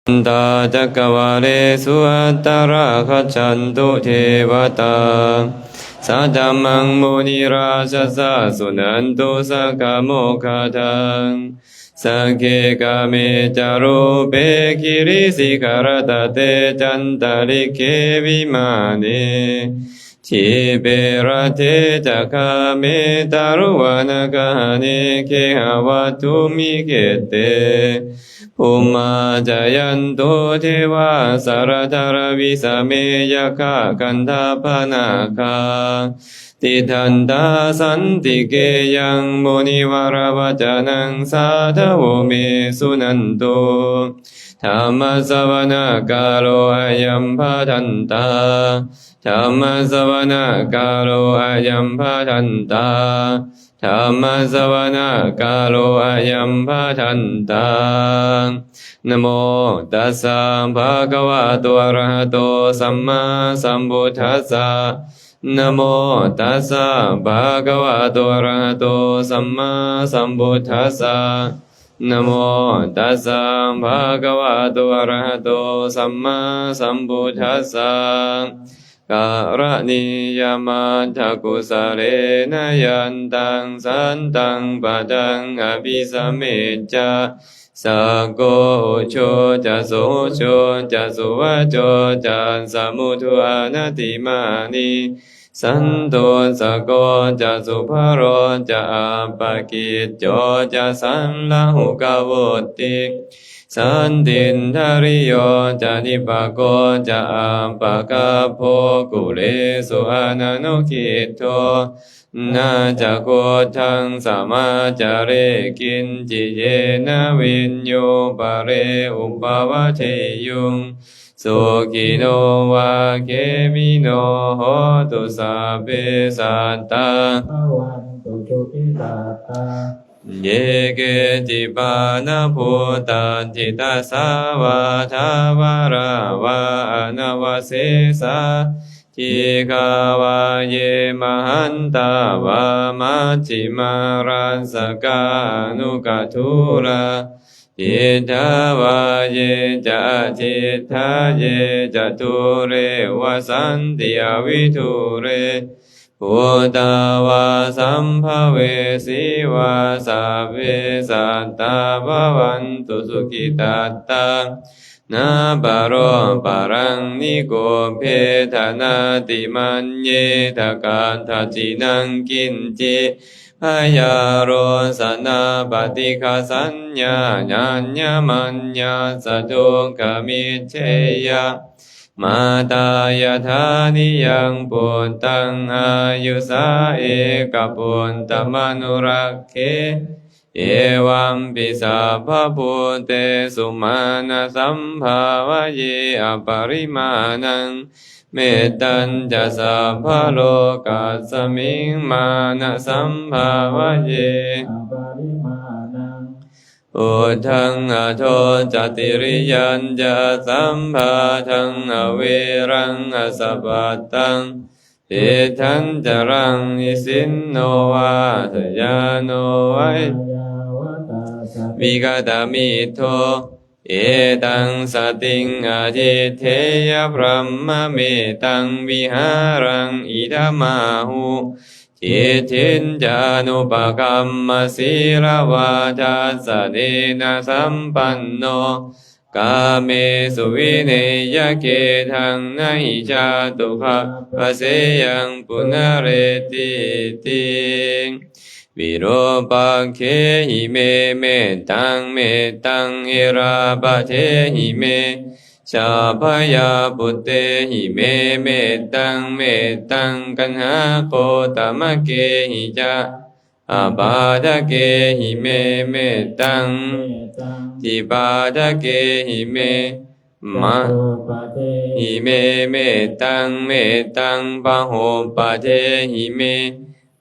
Samantā cakkavāḷesu atrāgacchantu devatā, saddhammaṃ munirājassa suṇantu saggamokkhadaṃ. Sagge kāme ca rūpe girisikharataṭe cantalikkhe vimāne, dīpe raṭṭhe ca gāme taruvanagahane gehavatthumhi khette, bhummā cāyantu devā jalathalavisame yakkhagandhabbanāgā, tiṭṭhantā santike yaṃ munivaravacanaṃ sādhavo me suṇantu. Dhammassavanakālo ayambhadantā. Dhammassavanakālo ayambhadantā. Dhammassavanakālo ayambhadantā. Namo tassa bhagavato arahato sammāsambuddhassa. Namo tassa bhagavato arahato sammāsambuddhassa. Namo tassa bhagavato arahato sammāsambuddhassa. Karaṇīyamatthakusalena yantaṃ santaṃ padaṃ abhisamecca, sakko ujū ca suhujū ca suvaco cassa mudu anatimānī, santussako ca subharo ca appakicco ca sallahukavutti, santindriyo ca nipako ca appagabbho kulesu ananugiddho. Na ca khuddaṃ samācare kiñci yena viññū pare upavadeyyuṃ. Sukhino vā khemino hontu, sabbe sattā bhavantu sukhitattā. Ye keci pāṇabhūtatthi tasā vā thāvarā vā anavasesā, dīghā vā ye mahantā vā majjhimā rassakā aṇukathūlā, diṭṭhā vā ye ca adiṭṭhā ye ca dūre vasanti avidūre, bhūtā vā sambhavesī vā, sabbe sattā bhavantu sukhitattā. Na paro paraṃ nikubbetha, nātimaññetha katthaci naṃ kiñci, byārosanā paṭighasaññā, aññamaññassa dukkhamiccheyya. Mātā yathā niyaṃ puttaṃ āyusā ekaputtamanurakkhe, evampi sabbabhūtesu mānasambhāvaye aparimāṇaṃ. Mettañca sabbalokasmiṃ mānasambhāvaye aparimāṇaṃ, uddhaṃ adho ca tiriyañca asambādhaṃ averaṃ asapattaṃ. Tiṭṭhañcaraṃ nisinno vā sayāno vā yāvatassa vigatamiddho, etaṃ satiṃ adhiṭṭheyya brahmametaṃ vihāraṃ idhamāhu. Diṭṭhiñca anupagamma sīlavā dassanena sampanno, kāmesu vineyya gedhaṃ, na hi jātu gabbhaseyyaṃ punaretīti. Virūpakkhehi me mettaṃ, mettaṃ erāpathehi me, chābhayaputteri me mettaṃ, mettaṃ kaṇhakotamakehi ca, apādakehi me mettaṃ, dipādakehi me, ma, hi me mettaṃ, mettaṃ bahupadehi me,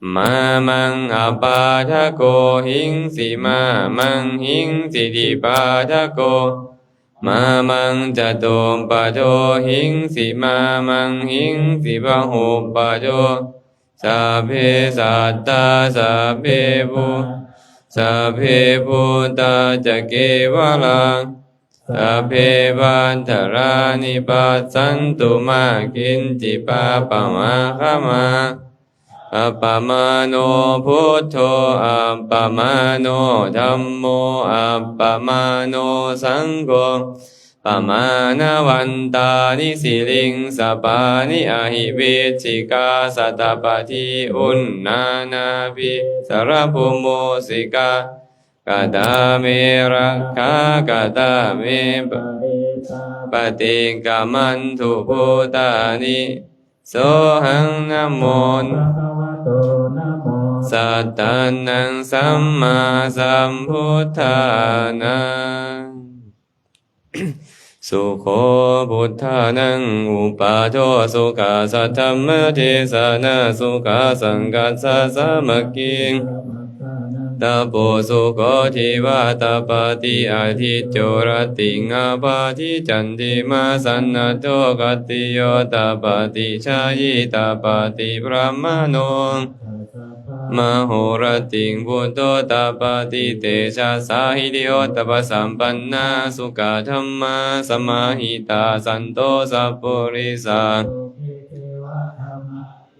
mā maṃ apādako hiṃsi, mā maṃ hiṃsi dipādako, mā maṃ catuppado hiṃsi, mā maṃ hiṃsi bahuppado, sabbe sattā, sabbe bhū, sabbe bhūtā ca kevalā, Sabbe pattharāni passantu mā kiñci pāpamāgamā. Appamāṇo buddho, appamāṇo dhammo, appamāṇo saṅgho, pamāṇavantāni siriṃsapāni ahi vicchikā satapadī uṇṇānābhī sarabū mūsikā. Katā me rakkhā, katā me parentā, paṭikkamantu bhūtāni. Sohaṃ namo bhagavato, namo sattannaṃ sammāsambuddhānaṃ. Sukho buddhānaṃ uppādo, sukhā saddhammadesanā, sukhā saṅghassa sāmaggī. Tapo sukho divā tapati, ādicco rattiṃ ābhāti, candimā sannaddho khattiyo tapati, jhāyī tapati brāhmaṇo mahorattiṃ, buddho tapati tejasā. Hiriyottappasampannā sukkadhammasamāhitā, santo sappurisā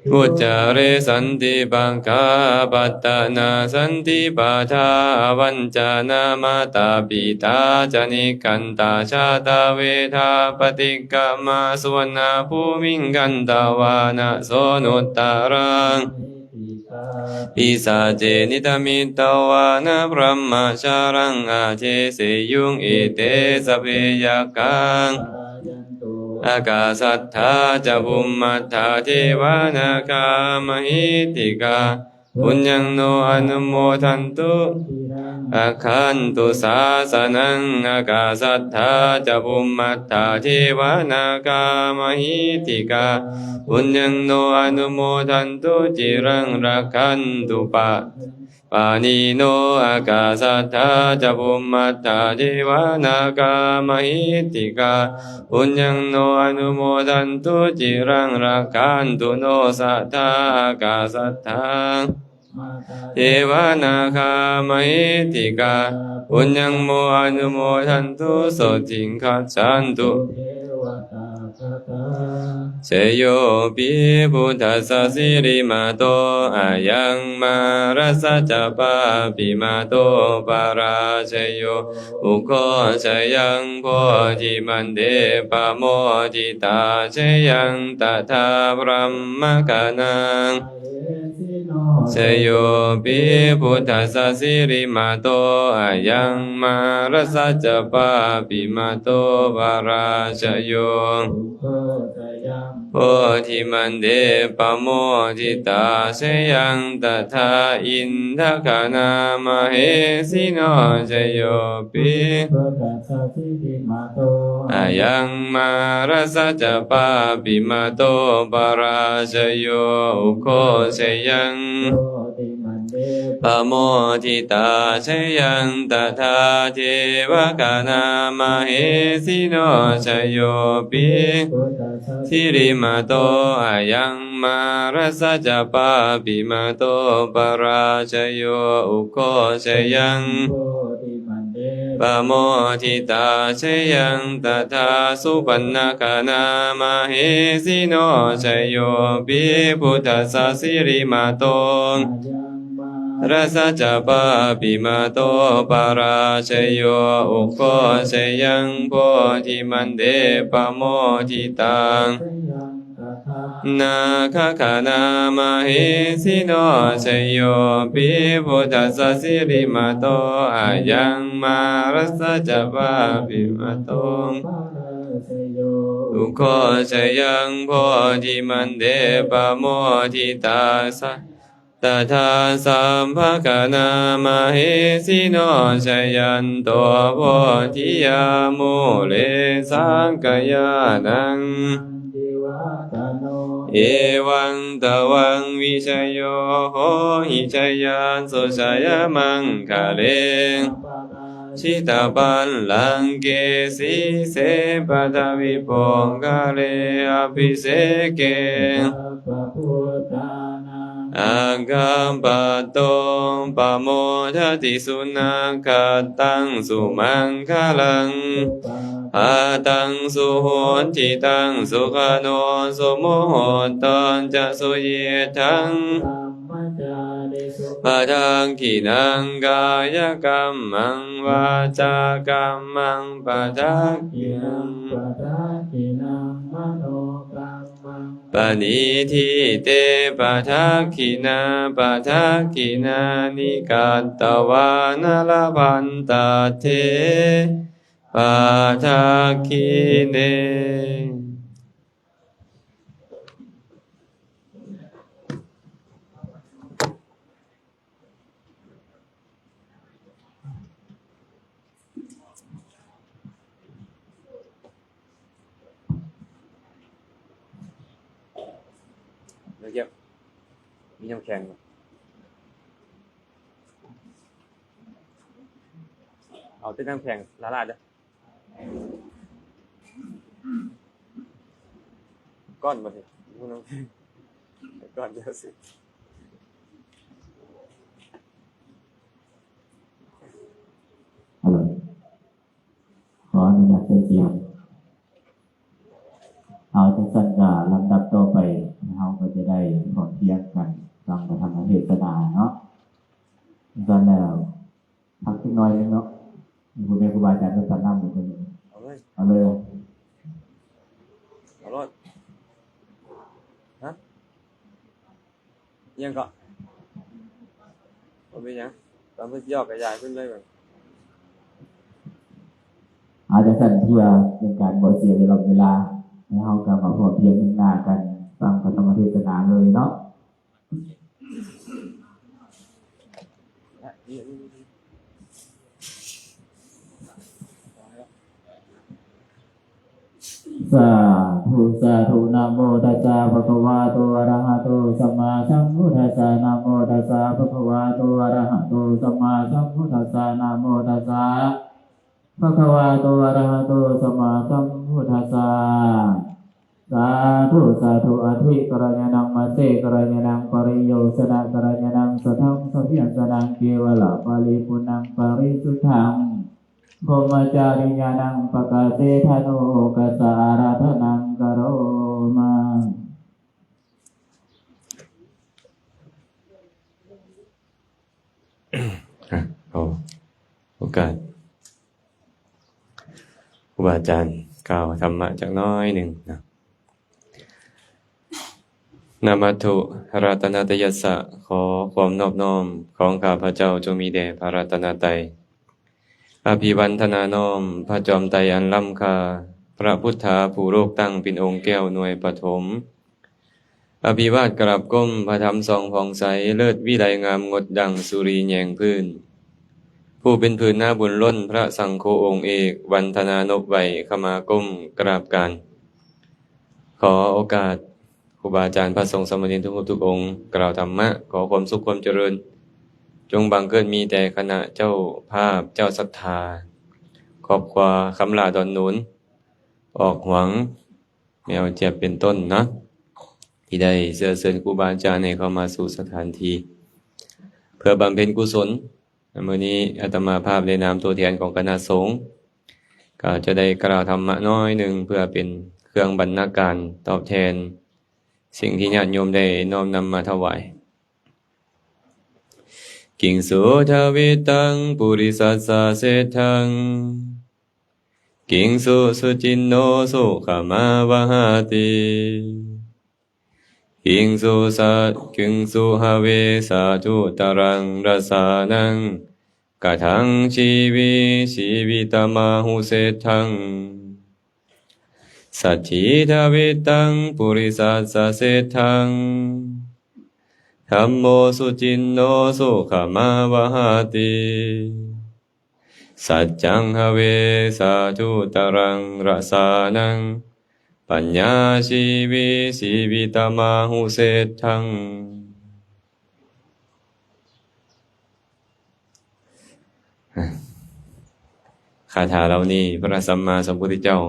uccare santi pakkhā apattanā, santi pādā avañcanā, mātā pitā ca nikkhantā, jātaveda paṭikkama. Suvaṇṇabhūmiṃ gantvāna soṇuttarā pisāce niddhamitvāna brahmajālaṃ adeseyyuṃ. Ete sabbe yakkhā ākāsaṭṭhā ca bhummaṭṭhā devā nāgā mahiddhikā, puññaṃ no anumodantu rakkhantu sāsanaṃ. Ākāsaṭṭhā ca bhummaṭṭhā devā nāgā mahiddhikā, puññaṃ no anumodantu ciraṃ rakkhantu pa pāṇino. Ākāsaṭṭhā ca bhummaṭṭhā devā nāgā mahiddhikā, puññaṃ no anumodantu ciraṃ rakkhantu no sadā. Ākāsaṭṭhā devā nāgā mahiddhikā, puññaṃ no anumodantu sotthiṃ gacchantu. Jayopi buddhassa sirīmato ayaṃ, mārassa ca pāpimato parājayo, ugghosayaṃ bodhimaṇḍe pamoditā, jayaṃ tadā brahmagaṇā. Jayopi buddhassa sirīmato ayaṃ, mārassa ca pāpimato parājayo, bodhimaṇḍe pamoditā, jayaṃ tadā indagaṇā mahesino. Jayopi ayaṃ, mārassa ca pāpimato parājayo, ugghosayaṃ pamoditā, jayaṃ tadā devagaṇā mahesino. Jayopi sirīmato ayaṃ, mārassa ca pāpimato parājayo, ugghosayaṃ pamoditā, jayaṃ tadā supaṇṇagaṇā mahesino. Jayopi buddhassa sirīmato mārassa ca pāpimato parājayo, ugghosayaṃ bodhimaṇḍe pamoditā, nāgagaṇā mahesino. Jayopi buddhassa sirīmato ayaṃ, mārassa ca pāpimato, ugghosayaṃ bodhimaṇḍe pamoditā, tadā sabbagaṇā mahesino. Jayanto bodhiyā mūle sakyānaṃ nandivaḍḍhano, evaṃ tvaṃ vijayo hohi jayassu jayamaṅgale, aparājitapallaṅke sīse paṭhavipokkhare abhiseke sabbabuddhānaṃ ອາກາປະໂຕ ປະໂມທະຕິສຸນັກຂະຕັງ ສຸມັງຄະລັງ ປະພັດຕັງ ສຸໂຫສິຕັງ ສຸຂະໂນ ສຸມຸໂຫດໂຕຈະ ສຸຍິດທັງ ປະທັກຂິນັງ ກາຍະກັມມັງ ວາຈາກັມມັງ ປະທັກຂິນັງ ປະທັກຂິນັງ ມະໂນກັມມັງ ປະນິທິເຕ ປະທັກຂິນາ ປະທັກຂິນານິ ກະຕະວານະ ລະພັນຕັດເຖ ປະທັກຂິເນ. ມີນ້ຳແຂງ ເອົາແຕ່ນ້ຳແຂງຫຼາຍໆເດີ. ກ່ອນບໍ່ຊິ ກ່ອນດຽວຊິ ຮັລໂຫຼ ຂໍອະນຸຍາດໃຊ້ສຽງ. ເອົາ ຈັ່ງຊັ້ນກະລຳດັບຕໍ່ໄປ ເຮົາກໍຈະໄດ້ພ້ອມພຽງກັນຟັງພະທຳມະເທດສະນາເນາະ. ຈັ່ງຊັ້ນແລ້ວ ພັກຈັກໜ້ອຍໜຶ່ງເນາະ ໃຫ້ພໍ່ແມ່ຄູບາອາຈານເພິ່ນພານຳເພິ່ນ ເອົາເລີຍ ເອົາເລີຍ ເອົາໂລດ. ຮະ ອີ່ຫຍັງເກາະ? ບໍ່ມີຫຍັງ ຕອນເພິ່ນຢອກກະຢາຍເພິ່ນເລີຍ. ອາ ຈັ່ງຊັ້ນເພື່ອເປັນການບໍ່ເສຍເວລາ ເວລາ ໃຫ້ເຮົາກະມາພ້ອມພຽງໜ້າກັນ ຟັງພະທຳມະເທດສະນາເລີຍເນາະ. ສາທຸ ສາທຸ ນະໂມຕັດສະ ພະຄະວະໂຕ ອະລະຫະໂຕ ສຳມາສຳພຸດທັດສະ ນະໂມຕັດສະ ພະຄະວະໂຕ ອະລະຫະໂຕ ສຳມາສຳພຸດທັດສະ ນະໂມຕັດສະ ພະຄະວະໂຕ ອະລະຫະໂຕ ສຳມາສຳພຸດທັດສະ. ສາທຸ ສາທຸ ອະທິກະລະຍານັງ ມັດເສກະລະຍານັງ ປະລິໂຍຊະນະກະລະຍານັງ ສັດທັງ ສະພະຍັນຊະນັງ ເກວະລະປະລິປູນນັງ ປະລິສຸດທັງ ພົມມະຈາຣິຍານັງ ປະກາເສທານຸໂອກາສາອາຣາທະນັງ ກະໂຣມາ. ຂໍໂອກາດ ຄູບາອາຈານກ່າວທຳມະຈັກໜ້ອຍໜຶ່ງນະ. ນະມັດຖຸ ລັດຕະນະຕະຍັດສະ ຂໍຄວາມນອບນ້ອມຂອງຂ້າພະເຈົ້າຈົ່ງມີແດ່ພະລັດຕະນະໄຕ. ອະພິວັນທະນານ້ອມພະຈອມໄຕອັນລ້ຳຄ່າ, ພະພຸດທາຜູ້ໂລກຕັ້ງເປັນອົງແກ້ວໜ່ວຍປະຖົມ. ອະພິວາດກາບກົ້ມພະທຳສ່ອງຜ່ອງໃສ, ເລີດວິໄລງາມງົດດັ່ງສຸລີແຍງພື້ນ. ຜູ້ເປັນພື້ນນາບຸນລົ້ນພະສັງໂຄອົງເອກ, ວັນທະນານົບໄຫວ້ຂະມາກົ້ມກາບການ. ຂໍໂອກາດຄູບາອາຈານພະສົງສາມະເນນທຸກຮູບທຸກອົງກ່າວທຳມະ, ຂໍຄວາມສຸກຄວາມຈະເລີນຈົ່ງບັງເກີດມີແຕ່ຄະນະເຈົ້າພາບເຈົ້າສັດທາ, ຄອບຄົວຄຳຫຼ້າດອນໂນນ, ອອກຫວັງ ແມ່ອອກຈຽບເປັນຕົ້ນເນາະ ທີ່ໄດ້ເຊື້ອເຊີນຄູບາອາຈານໃຫ້ເຂົ້າມາສູ່ສະຖານທີ່ເພື່ອບຳເພັນກຸສົນ. ມື້ນີ້ອາດຕະມາພາບໃນນາມຕົວແທນຂອງຄະນະສົງ ກໍຈະໄດ້ກ່າວທຳມະໜ້ອຍໜຶ່ງ ເພື່ອເປັນເຄື່ອງບັນນາການຕອບແທນສິ່ງທີ່ຍາດໂຍມໄດ້ນ້ອມນຳມາຖວາຍ. Kiṃsu dvidaṃ purisassa seṭṭhaṃ, kiṃsu suciṇṇo sukhamāvahati, kiṃsu sa, kiṃsu have sādhutaraṃ rasānaṃ, kathaṃ jīvi jīvitamahu seṭṭhaṃ. Sattidvidaṃ purisassa seṭṭhaṃ, dhammo suciṇṇo sukhamāvahati, saccaṃ have sādhutaraṃ rasānaṃ, paññā jīvi jīvitamahu seṭṭhaṃ. ຄາຖາເຫຼົ່ານີ້ ພະສຳມາສຳພຸດທະເຈົ້າ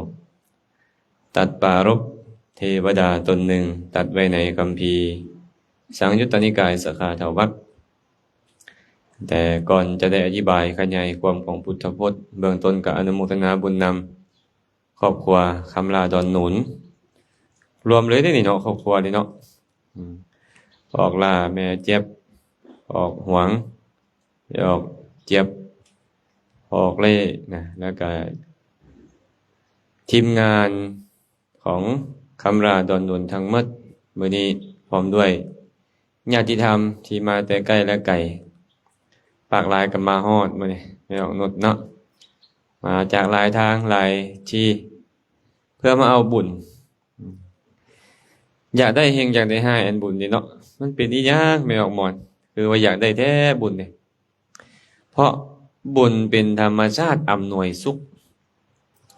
ຕັດປາລົບເທວະດາຕົນໜຶ່ງ, ຕັດໄວ້ໃນຄຳພີ ສັງຍຸດຕະນິກາຍ ສາຂາເຖົາວັດ. ແຕ່ກ່ອນຈະໄດ້ອະທິບາຍຂະຫຍາຍຄວາມຂອງພຸດທະພົດ, ເບື້ອງຕົ້ນກໍອະນຸໂມທະນາບຸນນຳຄອບຄົວຄຳຫຼ້າ ດອນໜູນ, ລວມເລີຍເດ້ນີ້ເນາະ, ຄອບຄົວນີ້ເນາະ. ອືມ ອອກຫຼ້າ ແມ່ເຈັບ, ອອກຫວງ, ອອກເຈັບ, ອອກເລ້ນະ, ແລ້ວກະທີມງານຂອງຄຳຫຼ້າ ດອນໜູນທັງໝົດ ມື້ນີ້ ພ້ອມດ້ວຍຍາດຕິທຳທີ່ມາແຕ່ໃກ້ ແລະ ໄກ, ປາກຫຼາຍກໍມາຮອດມື້ນີ້ ແມ່ອອກນຸດເນາະ, ມາຈາກຫຼາຍທາງຫຼາຍທີ່ ເພື່ອມາເອົາບຸນ. ຢາກໄດ້ແຮງຢາກໄດ້ຮ້າຍ ອັນບຸນນີ້ເນາະ, ມັນເປັນອີຫຍັງແມ່ອອກມອນ ຄືວ່າຢາກໄດ້ແທ້ບຸນນີ້? ເພາະບຸນເປັນທຳມະຊາດອຳນວຍສຸກ.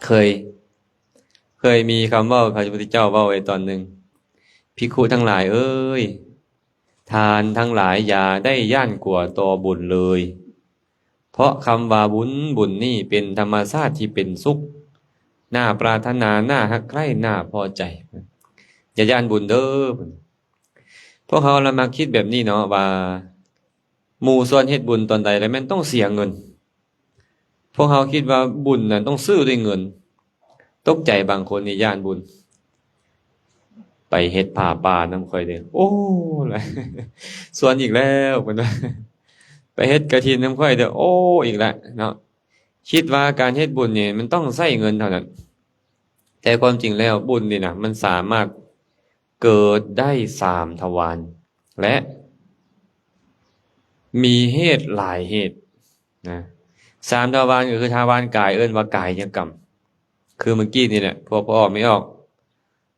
ເຄີຍ ເຄີຍມີຄຳເວົ້າ ພະພຸດທະເຈົ້າເວົ້າໄວ້ຕອນໜຶ່ງ, ພິກຂຸທັງຫຼາຍເອີຍ, ທ່ານທັງຫຼາຍຢ່າໄດ້ຢ້ານກົວຕໍ່ບຸນເລີຍ. ເພາະຄຳວ່າບຸນ, ບຸນນີ້ເປັນທຳມະຊາດທີ່ເປັນສຸກ, ໜ້າປາດຖະໜາ, ໜ້າຮັກໃຄ່, ໜ້າພໍໃຈ. ຢ່າຢ້ານບຸນເດີ້. ພວກເຮົາລະມັກຄິດແບບນີ້ເນາະ ວ່າໝູ່ຊວນເຮັດບຸນຕອນໃດລະແມ່ນຕ້ອງເສຍເງິນ. ພວກເຮົາຄິດວ່າບຸນນັ້ນຕ້ອງຊື້ດ້ວຍເງິນ. ຕົກໃຈບາງຄົນນີ້ຢ້ານບຸນ. ໄປເຮັດຜ້າປ່ານຳຂ້ອຍເດີ້. ໂອ້ ຊວນອີກແລ້ວ ເພິ່ນວ່າ. ໄປເຮັດກະຖິນນຳຂ້ອຍເດີ້. ໂອ້ ອີກແລ້ວເນາະ. ຄິດວ່າການເຮັດບຸນນີ້ມັນຕ້ອງໃຊ້ເງິນເທົ່ານັ້ນ. ແຕ່ຄວາມຈິງແລ້ວບຸນນີ້ນະ ມັນສາມາດເກີດໄດ້ສາມທະວານ ແລະ ມີເຫດຫຼາຍເຫດນະ. ສາມທະວານກໍຄືທະວານກາຍ ເອີ້ນວ່າກາຍຍະກຳ. ຄືມື້ກີ້ນີ້ແຫຼະ ພວກພໍ່ອອກແມ່ອອກ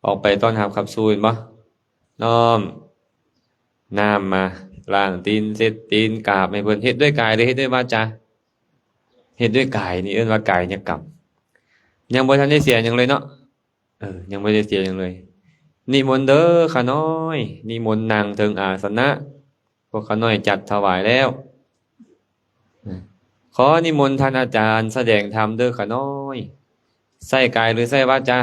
ອອກໄປຕ້ອນຮັບຂັບສູ່ແມ່ນບໍ່? ນ້ອມນ້ຳມາລ້າງຕີນ ເຊັດຕີນ ກາບໃຫ້ເພິ່ນ. ເຮັດດ້ວຍກາຍ ຫຼື ເຮັດດ້ວຍວາຈາ? ເຮັດດ້ວຍກາຍ ນີ້ເອີ້ນວ່າກາຍຍະກຳ. ຍັງບໍ່ທັນໄດ້ເສຍຫຍັງເລີຍເນາະ. ເອີ ຍັງບໍ່ໄດ້ເສຍຫຍັງເລີຍ. ນິມົນເດີ້ຂ້ານ້ອຍ, ນິມົນນັ່ງເທິງອາສະນະ. ພວກຂ້ານ້ອຍຈັດຖວາຍແລ້ວ. ຂໍນິມົນທ່ານອາຈານສະແດງທຳເດີ້ຂ້ານ້ອຍ. ໃຊ້ກາຍ ຫຼື ໃຊ້ວາຈາ?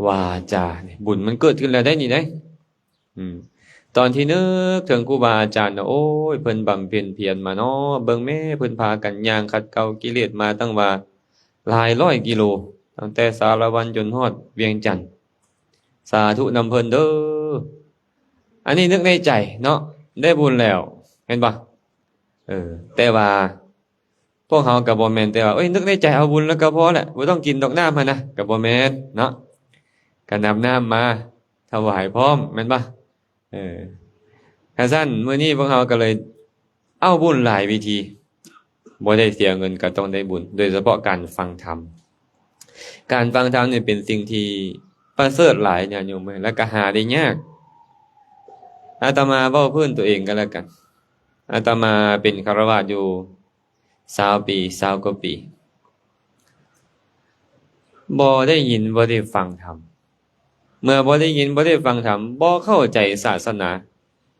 ວາຈາ. ບຸນມັນເກີດຂຶ້ນແລ້ວໄດ໋ນີ້ໄດ໋. ອືມ ຕອນທີ່ນຶກເຖິງຄູບາອາຈານນະ ໂອ້ຍ ເພິ່ນບຳເພັນພຽນມາເນາະ. ເບິ່ງແມ້ ເພິ່ນພາກັນຍ່າງຂັດເກົາກິເລດມາຕັ້ງວ່າຫຼາຍຮ້ອຍກິໂລ, ຕັ້ງແຕ່ສາລະວັນຈົນຮອດວຽງຈັນ. ສາທຸນຳເພິ່ນເດີ້. ອັນນີ້ນຶກໃນໃຈເນາະ, ໄດ້ບຸນແລ້ວ ແມ່ນບໍ່? ເອີ ແຕ່ວ່າ ພວກເຮົາກໍບໍ່ແມ່ນແຕ່ວ່າ ໂອ້ຍ ນຶກໃນໃຈເອົາບຸນແລ້ວກໍພໍແຫຼະ ບໍ່ຕ້ອງກິນດອກນ້ຳຫັ້ນນະ ກໍບໍ່ແມ່ນເນາະ. ກໍນຳນ້ຳມາຖວາຍພ້ອມ ແມ່ນບໍ່? ເອີ ຄັນຊັ້ນ ມື້ນີ້ພວກເຮົາກໍເລີຍເອົາບຸນຫຼາຍວິທີ, ບໍ່ໄດ້ເສຍເງິນກໍຕ້ອງໄດ້ບຸນ, ໂດຍສະເພາະການຟັງທຳ. ການຟັງທຳນີ້ເປັນສິ່ງທີ່ປະເສີດຫຼາຍ ຍາດໂຍມເອີຍ, ແລ້ວກໍຫາໄດ້ຍາກ. ອາດຕະມາເວົ້າພື້ນຕົວເອງກໍແລ້ວກັນ. ອາດຕະມາເປັນຄາລະວາດຢູ່ ຊາວປີ ຊາວກວ່າປີ ບໍ່ໄດ້ຍິນ ບໍ່ໄດ້ຟັງທຳ. ເມື່ອບໍ່ໄດ້ຍິນ ບໍ່ໄດ້ຟັງທຳ ບໍ່ເຂົ້າໃຈສາສະໜາ,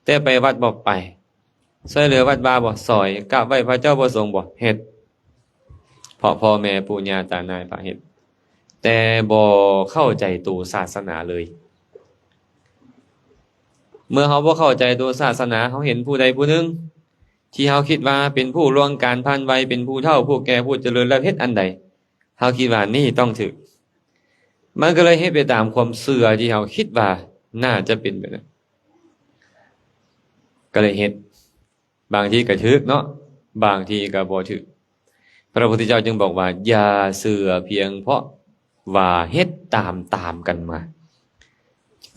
ແຕ່ໄປວັດບໍ່ໄປ, ຊ່ວຍເຫຼືອວັດວາບໍ່? ຊ່ອຍ. ກາບໄຫວ້ພະເຈົ້າພະສົງບໍ່? ເຮັດ. ເພາະພໍ່ແມ່ປູ່ຍ່າຕານາຍພາເຮັດ, ແຕ່ບໍ່ເຂົ້າໃຈໂຕສາສະໜາເລີຍ. ເມື່ອເຮົາບໍ່ເຂົ້າໃຈໂຕສາສະໜາ, ເຮົາເຫັນຜູ້ໃດຜູ້ໜຶ່ງ ທີ່ເຮົາຄິດວ່າເປັນຜູ້ລ່ວງການຜ່ານໄວ, ເປັນຜູ້ເຖົ້າ, ຜູ້ແກ່, ຜູ້ຈະເລີນ ແລ້ວເຮັດອັນໃດ ເຮົາຄິດວ່ານີ້ຕ້ອງຖືກ, ມັນກໍເລີຍເຮັດໄປຕາມຄວາມເຊື່ອທີ່ເຮົາຄິດວ່າໜ້າຈະເປັນແບບນັ້ນ, ກໍເລີຍເຮັດ. ບາງທີກໍຖືກເນາະ, ບາງທີກໍບໍ່ຖືກ. ພະພຸດທະເຈົ້າຈຶ່ງບອກວ່າ ຢ່າເຊື່ອພຽງເພາະວ່າເຮັດຕາມໆກັນມາ.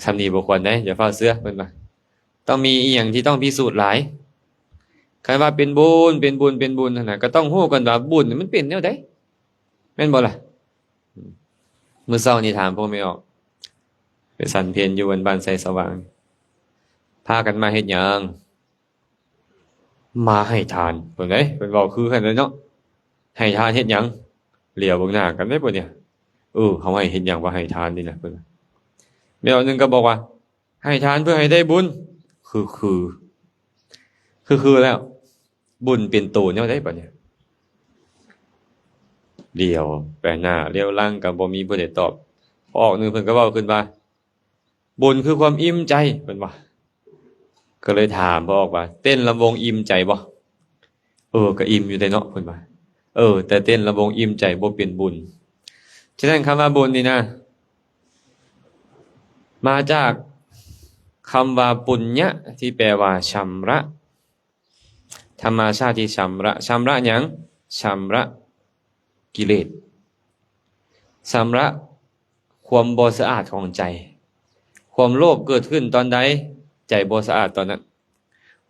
ສ່ຳນີ້ບໍ່ຄວນເດ້, ຢ່າຟ້າວເຊື່ອ, ເພິ່ນວ່າ. ຕ້ອງມີອີ່ຫຍັງທີ່ຕ້ອງພິສູດຫຼາຍ. ຄັນວ່າເປັນບຸນ ເປັນບຸນ ເປັນບຸນຫັ້ນນະ, ກໍຕ້ອງຮູ້ກ່ອນວ່າບຸນມັນເປັນແນວໃດ, ແມ່ນບໍ່ລະ? ມື້ເຊົ້ານີ້ຖາມພວກແມ່ອອກ ໄປສັນເພັນຢູ່ວັນບ້ານໄຊສະຫວ່າງ, ພາກັນມາເຮັດຫຍັງ? ມາໃຫ້ທານ. ເພິ່ນເດ້ ເພິ່ນເວົ້າຄືກັນເລີຍເນາະ, ໃຫ້ທານເຮັດຫຍັງ? ຫຼຽວເບິ່ງໜ້າກັນເດ້ພວກນີ້. ເອີ ເຮົາໃຫ້ເຮັດຫຍັງວ່າໃຫ້ທານນີ້ນະ? ເພິ່ນວ່າ. ແມ່ອອກໜຶ່ງກໍບອກວ່າ ໃຫ້ທານເພື່ອໃຫ້ໄດ້ບຸນ. ຄື ຄື ຄື ຄືແລ້ວ ບຸນເປັນໂຕແນວໃດບາດນີ້? ຫຼຽວໄປໜ້າຫຼຽວຫຼັງກໍບໍ່ມີຜູ້ໃດຕອບ. ອອກໜຶ່ງເພິ່ນກໍເວົ້າຂຶ້ນວ່າ ບຸນຄືຄວາມອີ່ມໃຈ, ເພິ່ນວ່າ. ກໍເລີຍຖາມພໍ່ອອກວ່າ ເຕັ້ນລຳວົງອີ່ມໃຈບໍ່? ເອີ ກໍອີ່ມຢູ່ເດ້ເນາະ ເພິ່ນວ່າ. ເອີ ແຕ່ເຕັ້ນລຳວົງອີ່ມໃຈບໍ່ເປັນບຸນ. ສະນັ້ນ ຄຳວ່າບຸນນີ້ນະ ມາຈາກຄຳວ່າປຸນຍະ ທີ່ແປວ່າຊຳລະ. ທຳມະຊາດທີ່ຊຳລະ. ຊຳລະຫຍັງ? ຊຳລະກິເລດ. ຊຳລະຄວາມບໍ່ສະອາດຂອງໃຈ. ຄວາມໂລບເກີດຂຶ້ນຕອນໃດ, ໃຈບໍ່ສະອາດຕອນນັ້ນ.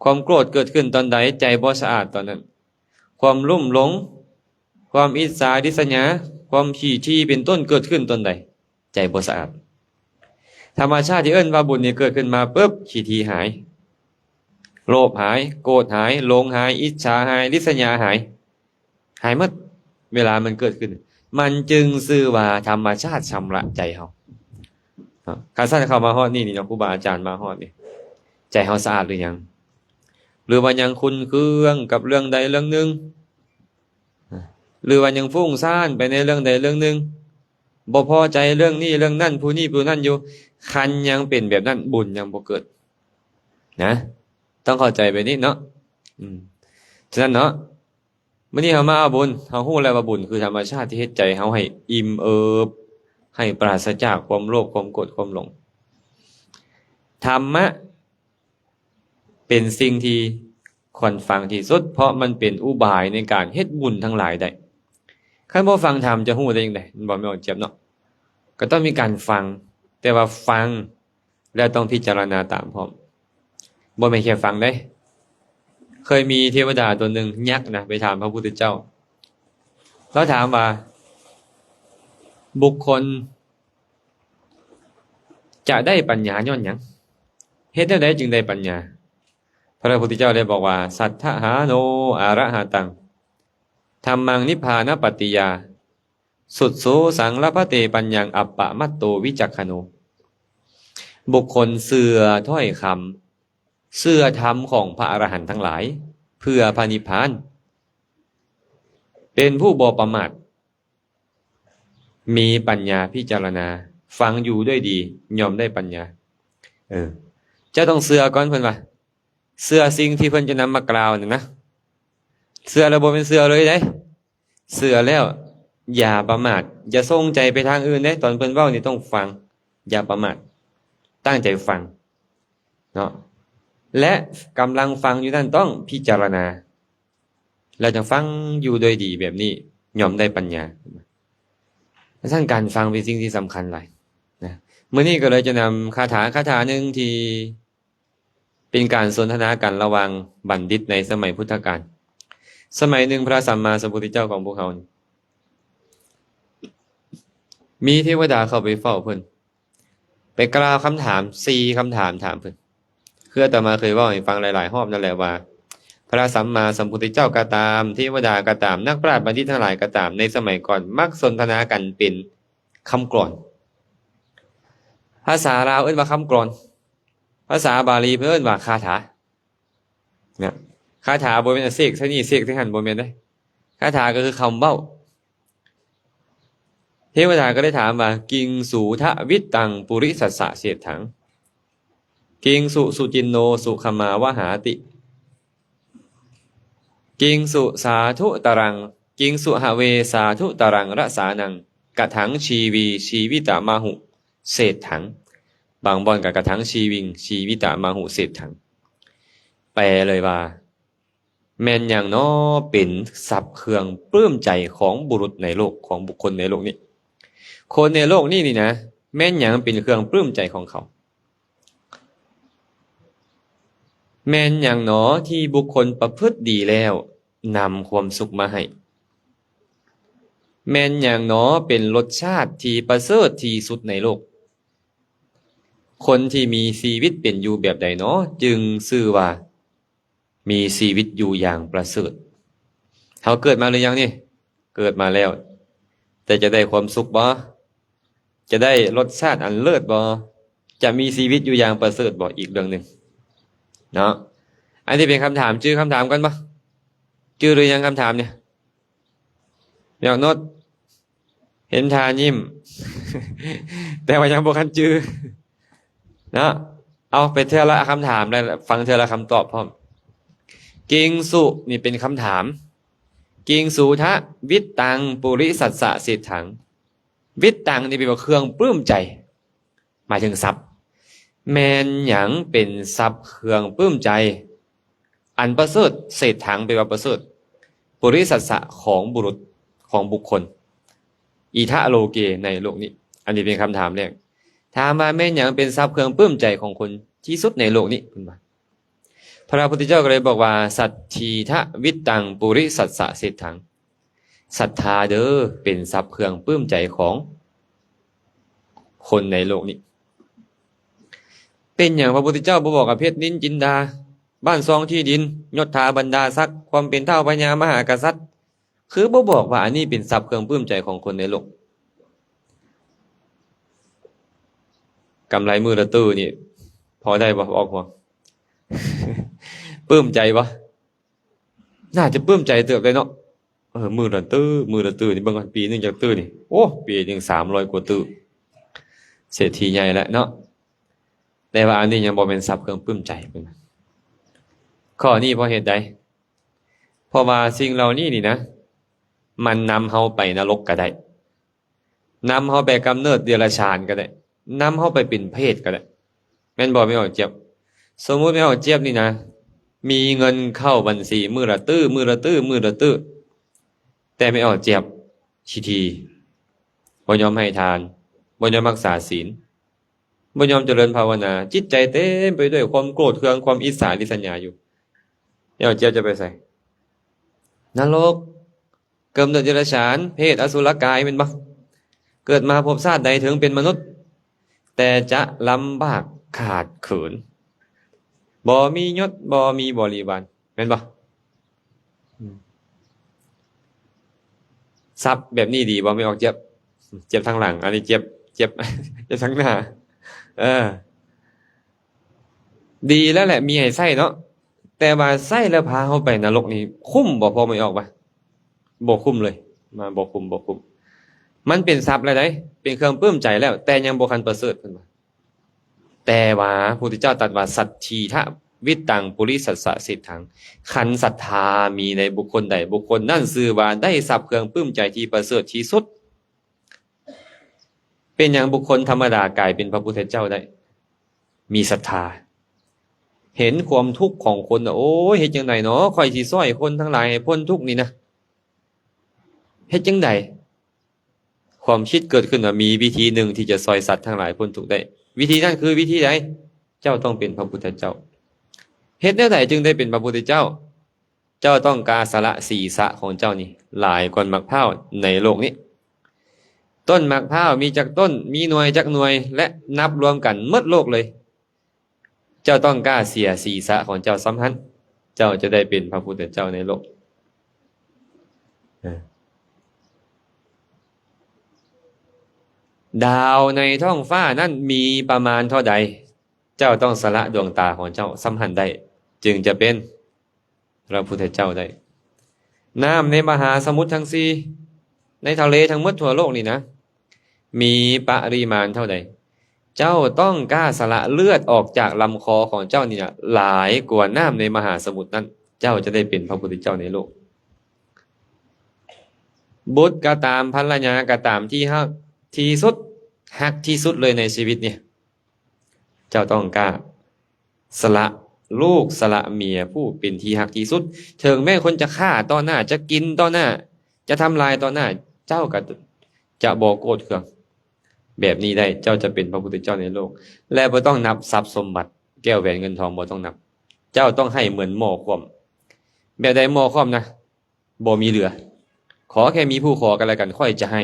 ຄວາມໂກດເກີດຂຶ້ນຕອນໃດ, ໃຈບໍ່ສະອາດຕອນນັ້ນ. ຄວາມລຸ່ມຫຼົງ, ຄວາມອິດສາລິດສະຫຍາ, ຄວາມຂີ້ຖີ່ເປັນຕົ້ນເກີດຂຶ້ນຕອນໃດ, ໃຈບໍ່ສະອາດ. ທຳມະຊາດທີ່ເອີ້ນວ່າບຸນນີ້ເກີດຂຶ້ນມາປຶບ, ຂີ້ຖີ່ຫາຍ, ໂລບຫາຍ, ໂກດຫາຍ, ຫຼົງຫາຍ, ອິດສາຫາຍ, ລິດສະຫຍາຫາຍ, ຫາຍໝົດ. ເວລາມັນເກີດຂຶ້ນ, ມັນຈຶ່ງຊື່ວ່າທຳມະຊາດຊຳລະໃຈເຮົາ. ຄັນຊັ້ນເຂົ້າມາຮອດນີ້ນີ້ເນາະ, ຄູບາອາຈານມາຮອດນີ້, ໃຈເຮົາສະອາດຫຼືຍັງ? ຫຼືວ່າຍັງຂຸ້ນເຄືອງກັບເລື່ອງໃດເລື່ອງໜຶ່ງ? ຫຼືວ່າຍັງຟຸ້ງຊານໄປໃນເລື່ອງໃດເລື່ອງໜຶ່ງ, ບໍ່ພໍໃຈເລື່ອງນີ້ເລື່ອງນັ້ນ ຜູ້ນີ້ຜູ້ນັ້ນຢູ່? ຄັນຍັງເປັນແບບນັ້ນ, ບຸນຍັງບໍ່ເກີດນະ. ຕ້ອງເຂົ້າໃຈແບບນີ້ເນາະ. ອືມ ສະນັ້ນເນາະ, ມື້ນີ້ເຮົາມາເອົາບຸນ, ເຮົາຮູ້ແລ້ວວ່າບຸນຄືທຳມະຊາດທີ່ເຮັດໃຈເຮົາໃຫ້ອີ່ມເອີບ, ໃຫ້ປາສະຈາກຄວາມໂລບ, ຄວາມໂກດ, ຄວາມຫຼົງ. ທຳມະ ເປັນສິ່ງທີ່ຄວນຟັງທີ່ສຸດ, ເພາະມັນເປັນອຸບາຍໃນການເຮັດບຸນທັງຫຼາຍໄດ້. ຄັນບໍ່ຟັງທຳຈະຮູ້ໄດ້ຈັ່ງໃດ? ແມ່ນບໍ່ ແມ່ນບໍ່ຈຽບເນາະ? ກໍຕ້ອງມີການຟັງ, ແຕ່ວ່າຟັງແລ້ວຕ້ອງພິຈາລະນາຕາມພ້ອມ, ບໍ່ແມ່ນແຄ່ຟັງເດ້. ເຄີຍມີເທວະດາຕົວໜຶ່ງ, ຍັກນະ, ໄປຖາມພະພຸດທະເຈົ້າ. ລາວຖາມວ່າ ບຸກຄົນ ຈະໄດ້ປັນຍາຍ້ອນຫຍັງ? ເຮັດແນວໃດຈຶ່ງໄດ້ປັນຍາ? ພະພຸດທະເຈົ້າໄດ້ບອກວ່າ ສັດຖະຫາໂນ ອະລະຫະຕັງ ທຳມັງ ນິບພານະປັດຕິຍາ ສຸດໂສ ສັງລະພະເຕ ປັນຍັງ ອັບປະມັດໂຕ ວິຈັກຂະໂນ. ບຸກຄົນເຊື່ອຖ້ອຍຄຳ, ເຊື່ອທຳຂອງພະອະລະຫັນທັງຫຼາຍ ເພື່ອພະນິບພານ, ເປັນຜູ້ບໍ່ປະໝາດ. ມີປັນຍາພິຈາລະນາ, ຟັງຢູ່ດ້ວຍດີ, ຍ່ອມໄດ້ປັນຍາ. ເອີ ເຈົ້າຕ້ອງເຊື່ອກ່ອນ, ເພິ່ນວ່າ ເຊື່ອສິ່ງທີ່ເພິ່ນຈະນຳມາກ່າວນັ້ນນະ. ເຊື່ອແລ້ວບໍ່ແມ່ນເຊື່ອເລີຍເດ້, ເຊື່ອແລ້ວຢ່າປະໝາດ, ຢ່າສົ່ງໃຈໄປທາງອື່ນເດ້. ຕອນເພິ່ນເວົ້ານີ້ຕ້ອງຟັງ, ຢ່າປະໝາດ, ຕັ້ງໃຈຟັງເນາະ. ແລະ ກຳລັງຟັງຢູ່ນັ້ນຕ້ອງພິຈາລະນາ. ແລ້ວຈັ່ງຟັງຢູ່ໂດຍດີແບບນີ້ ຍ່ອມໄດ້ປັນຍາ. ສະນັ້ນການຟັງເປັນສິ່ງທີ່ສຳຄັນຫຼາຍນະ. ມື້ນີ້ກໍເລີຍຈະນຳຄາຖາ ຄາຖາໜຶ່ງທີ່ເປັນການສົນທະນາກັນລະຫວ່າງບັນດິດໃນສະໄໝພຸດທະການ. ສະໄໝໜຶ່ງພະສຳມາສຳພຸດທະເຈົ້າຂອງພວກເຮົານີ້ ມີເທວະດາເຂົ້າໄປເຝົ້າເພິ່ນ. ໄປກ່າວຄຳຖາມສີ່ຄຳຖາມຖາມເພິ່ນ. ຄືອາດຕະມາເຄີຍເວົ້າໃຫ້ຟັງຫຼາຍໆຮອບນັ້ນແຫຼະວ່າ ພະສຳມາສຳພຸດທະເຈົ້າກໍຕາມ, ເທວະດາກໍຕາມ, ນັກປາດບັນດິດທັງຫຼາຍກໍຕາມ, ໃນສະໄໝກ່ອນມັກສົນທະນາກັນເປັນຄຳກລອນ. ພາສາລາວເອີ້ນວ່າຄຳກລອນ, ພາສາບາລີເພິ່ນເອີ້ນວ່າຄາຖາ. ນະ, ຄາຖາບໍ່ແມ່ນເສກໃສ່ນີ້ເສກໃສ່ຫັ້ນ ບໍ່ແມ່ນເດ້. ຄາຖາກໍຄືຄຳເວົ້າ. ເທວະດາກໍໄດ້ຖາມວ່າ ກິງສຸທະວິດຕັງ ປຸລິສັດສະເສດຖັງ ກິງສຸສຸຈິນໂນ ສຸຂະມາວະຫາຕິ ກິງສຸສາທຸຕະລັງ ກິງສຸຫະເວສາທຸຕະລັງ ຣະສານັງ ກະຖັງຊີວີ ຊີວິຕະມະຫຸເສດຖັງ. ບາງບ່ອນກໍ ກະຖັງຊີວິງ ຊີວິຕະມະຫຸເສດຖັງ. ແປເລີຍວ່າ ແມ່ນຫຍັງນໍເປັນສັບເຄື່ອງປຶ້ມໃຈຂອງບຸລຸດໃນໂລກ, ຂອງບຸກຄົນໃນໂລກນີ້? ຄົນໃນໂລກນີ້ນີ້ນະ, ແມ່ນຫຍັງເປັນເຄື່ອງປຶ້ມໃຈຂອງເຂົາ? ແມ່ນຫຍັງໜໍທີ່ບຸກຄົນປະພຶດດີແລ້ວນຳຄວາມສຸກມາໃຫ້? ແມ່ນຫຍັງໜໍເປັນລົດຊາດທີ່ປະເສີດທີ່ສຸດໃນໂລກ? ຄົນທີ່ມີຊີວິດເປັນຢູ່ແບບໃດໜໍ ຈຶ່ງຊື່ວ່າ ມີຊີວິດຢູ່ຢ່າງປະເສີດ. ເຮົາເກີດມາຫຼືຍັງນີ້? ເກີດມາແລ້ວ. ແຕ່ຈະໄດ້ຄວາມສຸກບໍ່? ຈະໄດ້ລົດຊາດອັນເລີດບໍ່? ຈະມີຊີວິດຢູ່ຢ່າງປະເສີດບໍ່? ອີກເລື່ອງໜຶ່ງເນາະ. ອັນນີ້ເປັນຄຳຖາມ, ຈື່ຄຳຖາມກ່ອນບໍ່? ຈື່ຫຼືຍັງຄຳຖາມນີ້? ແມ່ອອກໂນດ ເຫັນທ່າຍິ້ມ ແຕ່ວ່າຍັງບໍ່ທັນຈື່ເນາະ. ເອົາໄປເທື່ອລະຄຳຖາມ ແລະ ຟັງເທື່ອລະຄຳຕອບພ້ອມ. ກິງສຸ ນີ້ເປັນຄຳຖາມ. ກິງສຸທະວິດຕັງ ປຸລິສັດສະເສດຖັງ. ວິດຕັງ ນີ້ແປວ່າເຄື່ອງປຶ້ມໃຈ ໝາຍເຖິງຊັບ. ແມ່ນຫຍັງເປັນຊັບເຄື່ອງປຶ້ມໃຈອັນປະເສີດ? ເສດຖັງ ແປວ່າປະເສີດ. ປຸລິສັດສະ ຂອງບຸລຸດ ຂອງບຸກຄົນ. ອິທະໂລເກ ໃນໂລກນີ້. ອັນນີ້ເປັນຄຳຖາມແລກ. ຖາມວ່າແມ່ນຫຍັງເປັນຊັບເຄື່ອງປຶ້ມໃຈຂອງຄົນທີ່ສຸດໃນໂລກນີ້? ເພິ່ນວ່າ. ພະພຸດທະເຈົ້າກໍເລີຍບອກວ່າ ສັດຖີທະວິດຕັງ ປຸລິສັດສະເສດຖັງ. ສັດທາເດີ ເປັນຊັບເຄື່ອງປຶ້ມໃຈຂອງຄົນໃນໂລກນີ້. ເປັນຫຍັງພະພຸດທະເຈົ້າບໍ່ບອກວ່າ ເພັດນິນຈິນດາ, ບ້ານຊ່ອງທີ່ດິນ, ຍົດຖາບັນດາສັກ, ຄວາມເປັນທ້າວພະຍາມະຫາກະສັດ? ຄືບໍ່ບອກວ່າອັນນີ້ເປັນຊັບເຄື່ອງປຶ້ມໃຈຂອງຄົນໃນໂລກ? ກຳໄລມື້ລະຕື້ນີ້ ພໍໄດ້ບໍ່ ອອກຫົວ? ປຶ້ມໃຈບໍ່? ໜ້າຈະປຶ້ມໃຈເຕີບເລີຍເນາະ. ເອີ ມື້ລະຕື້ ມື້ລະຕື້ນີ້ ເບິ່ງກ່ອນ ປີໜຶ່ງຈັກຕື້ນີ້? ໂອ້ ປີໜຶ່ງສາມຮ້ອຍກວ່າຕື້. ເສດຖີໃຫຍ່ແລ້ວເນາະ. ແຕ່ວ່າອັນນີ້ຍັງບໍ່ແມ່ນຊັບເຄື່ອງປຶ້ມໃຈເພິ່ນ. ຂໍ້ນີ້ເພາະເຫດໃດ? ເພາະວ່າສິ່ງເຫຼົ່ານີ້ນີ້ນະ ມັນນຳເຮົາໄປນະລົກກໍໄດ້, ນຳເຮົາໄປກຳເນີດເດຍລະສານກໍໄດ້, ນຳເຮົາໄປເປັນເປດກໍໄດ້. ແມ່ນບໍ່ແມ່ອອກຈຽບ? ສົມມຸດແມ່ອອກຈຽບນີ້ນະ ມີເງິນເຂົ້າບັນຊີມື້ລະຕື້ ມື້ລະຕື້ ມື້ລະຕື້ ແຕ່ແມ່ອອກຈຽບຂີ້ຖີ່, ບໍ່ຍອມໃຫ້ທານ, ບໍ່ຍອມຮັກສາສິນ, ບໍ່ຍອມຈະເລີນພາວະນາ, ຈິດໃຈເຕັມໄປດ້ວຍຄວາມໂກດເຄືອງ, ຄວາມອິດສາລິດສະຫຍາຢູ່. ແມ່ອອກຈຽບຈະໄປໃສ? ນະລົກ. ເກີດເປັນເດຍລະສານ, ເປດ, ອະສຸລະກາຍ ແມ່ນບໍ່? ເກີດມາພົບຊາດໃດເຖິງເປັນມະນຸດ ແຕ່ຈະລຳບາກຂາດເຂີນ, ບໍ່ມີຍົດ, ບໍ່ມີບໍລິວານ, ແມ່ນບໍ່? ຊັບແບບນີ້ດີບໍ່? ແມ່ອອກຈຽບ, ເຈັບທາງຫຼັງ, ອັນນີ້ເຈັບ, ເຈັບ, ເຈັບທາງໜ້າ. ເອີ ດີແລ້ວແຫຼະ ມີໃຫ້ໃຊ້ເນາະ, ແຕ່ວ່າໃຊ້ແລ້ວພາເຮົາໄປນະລົກນີ້ ຄຸ້ມບໍ່? ພໍແມ່ອອກປະ? ບໍ່ຄຸ້ມເລີຍ, ມາ ບໍ່ຄຸ້ມ, ບໍ່ຄຸ້ມ. ມັນເປັນຊັບແລ້ວໃດ, ເປັນເຄື່ອງປຶ້ມໃຈແລ້ວ, ແຕ່ຍັງບໍ່ທັນປະເສີດ ເພິ່ນວ່າ. ແຕ່ວ່າພະພຸດທະເຈົ້າຕັດວ່າ ສັດຖີທະວິດຕັງ ປຸລິສັດສະເສດຖັງ. ຄັນສັດທາມີໃນບຸກຄົນໃດ, ບຸກຄົນນັ້ນຊື່ວ່າໄດ້ຊັບເຄື່ອງປຶ້ມໃຈທີ່ປະເສີດທີ່ສຸດ. ເປັນຫຍັງບຸກຄົນທຳມະດາກາຍເປັນພະພຸດທະເຈົ້າໄດ້? ມີສັດທາ. ເຫັນຄວາມທຸກຂອງຄົນນະ, ໂອ້ຍ ເຮັດຈັ່ງໃດເນາະ ຂ້ອຍຊິຊ່ອຍຄົນທັງຫຼາຍໃຫ້ພົ້ນທຸກນີ້ນະ? ເຮັດຈັ່ງໃດ? ຄວາມຄິດເກີດຂຶ້ນວ່າມີວິທີໜຶ່ງທີ່ຈະຊ່ອຍສັດທັງຫຼາຍພົ້ນທຸກໄດ້. ວິທີນັ້ນຄືວິທີໃດ? ເຈົ້າຕ້ອງເປັນພະພຸດທະເຈົ້າ. ເຮັດແນວໃດຈຶ່ງໄດ້ເປັນພະພຸດທະເຈົ້າ? ເຈົ້າຕ້ອງກ້າສະຫຼະສີສະຂອງເຈົ້ານີ້ຫຼາຍກວ່າໝາກພ້າວໃນໂລກນີ້. ຕົ້ນໝາກພ້າວມີຈັກຕົ້ນ, ມີໜ່ວຍຈັກໜ່ວຍ ແລະ ນັບລວມກັນໝົດໂລກເລີຍ. ເຈົ້າຕ້ອງກ້າເສຍສີສະຂອງເຈົ້າສ່ຳຫັ້ນ, ເຈົ້າຈະໄດ້ເປັນພະພຸດທະເຈົ້າໃນໂລກ. ເອີ ດາວໃນທ້ອງຟ້ານັ້ນມີປະມານເທົ່າໃດ? ເຈົ້າຕ້ອງສະຫຼະດວງຕາຂອງເຈົ້າສ່ຳຫັ້ນໄດ້, ຈຶ່ງຈະເປັນ ພະພຸດທະເຈົ້າໄດ້. ນ້ຳໃນມະຫາສະໝຸດທັງສີ່, ໃນທະເລທັງໝົດທົ່ວໂລກນີ້ນະ, ມີປະລິມານເທົ່າໃດ? ເຈົ້າຕ້ອງກ້າສະຫຼະເລືອດອອກຈາກລຳຄໍຂອງເຈົ້ານີ້ນະ ຫຼາຍກວ່ານ້ຳໃນມະຫາສະໝຸດນັ້ນ, ເຈົ້າຈະໄດ້ເປັນພະພຸດທະເຈົ້າໃນໂລກ. ບຸດກໍຕາມ, ພັນລະຍາກໍຕາມ, ທີ່ຮັກທີ່ສຸດ, ຮັກທີ່ສຸດເລີຍໃນຊີວິດນີ້, ເຈົ້າຕ້ອງກ້າ ສະຫຼະລູກສະຫຼະເມຍຜູ້ເປັນທີ່ຮັກທີ່ສຸດ, ເຖິງແມ່ນຄົນຈະຂ້າຕໍ່ໜ້າ, ຈະກິນຕໍ່ໜ້າ, ຈະທຳລາຍຕໍ່ໜ້າ, ເຈົ້າກໍຈະບໍ່ໂກດເຄືອງ. ແບບນີ້ໄດ້ ເຈົ້າຈະເປັນພະພຸດທະເຈົ້າໃນໂລກ ແລະ ບໍ່ຕ້ອງນັບຊັບສົມບັດ, ແກ້ວແຫວນເງິນທອງ ບໍ່ຕ້ອງນັບ. ເຈົ້າຕ້ອງໃຫ້ເໝືອນໝໍ້ຂວ້ຳ. ແບບໃດໝໍ້ຂວ້ຳນະ? ບໍ່ມີເຫຼືອ. ຂໍແຄ່ມີຜູ້ຂໍກັນແລະກັນ, ຂ້ອຍຈະໃຫ້.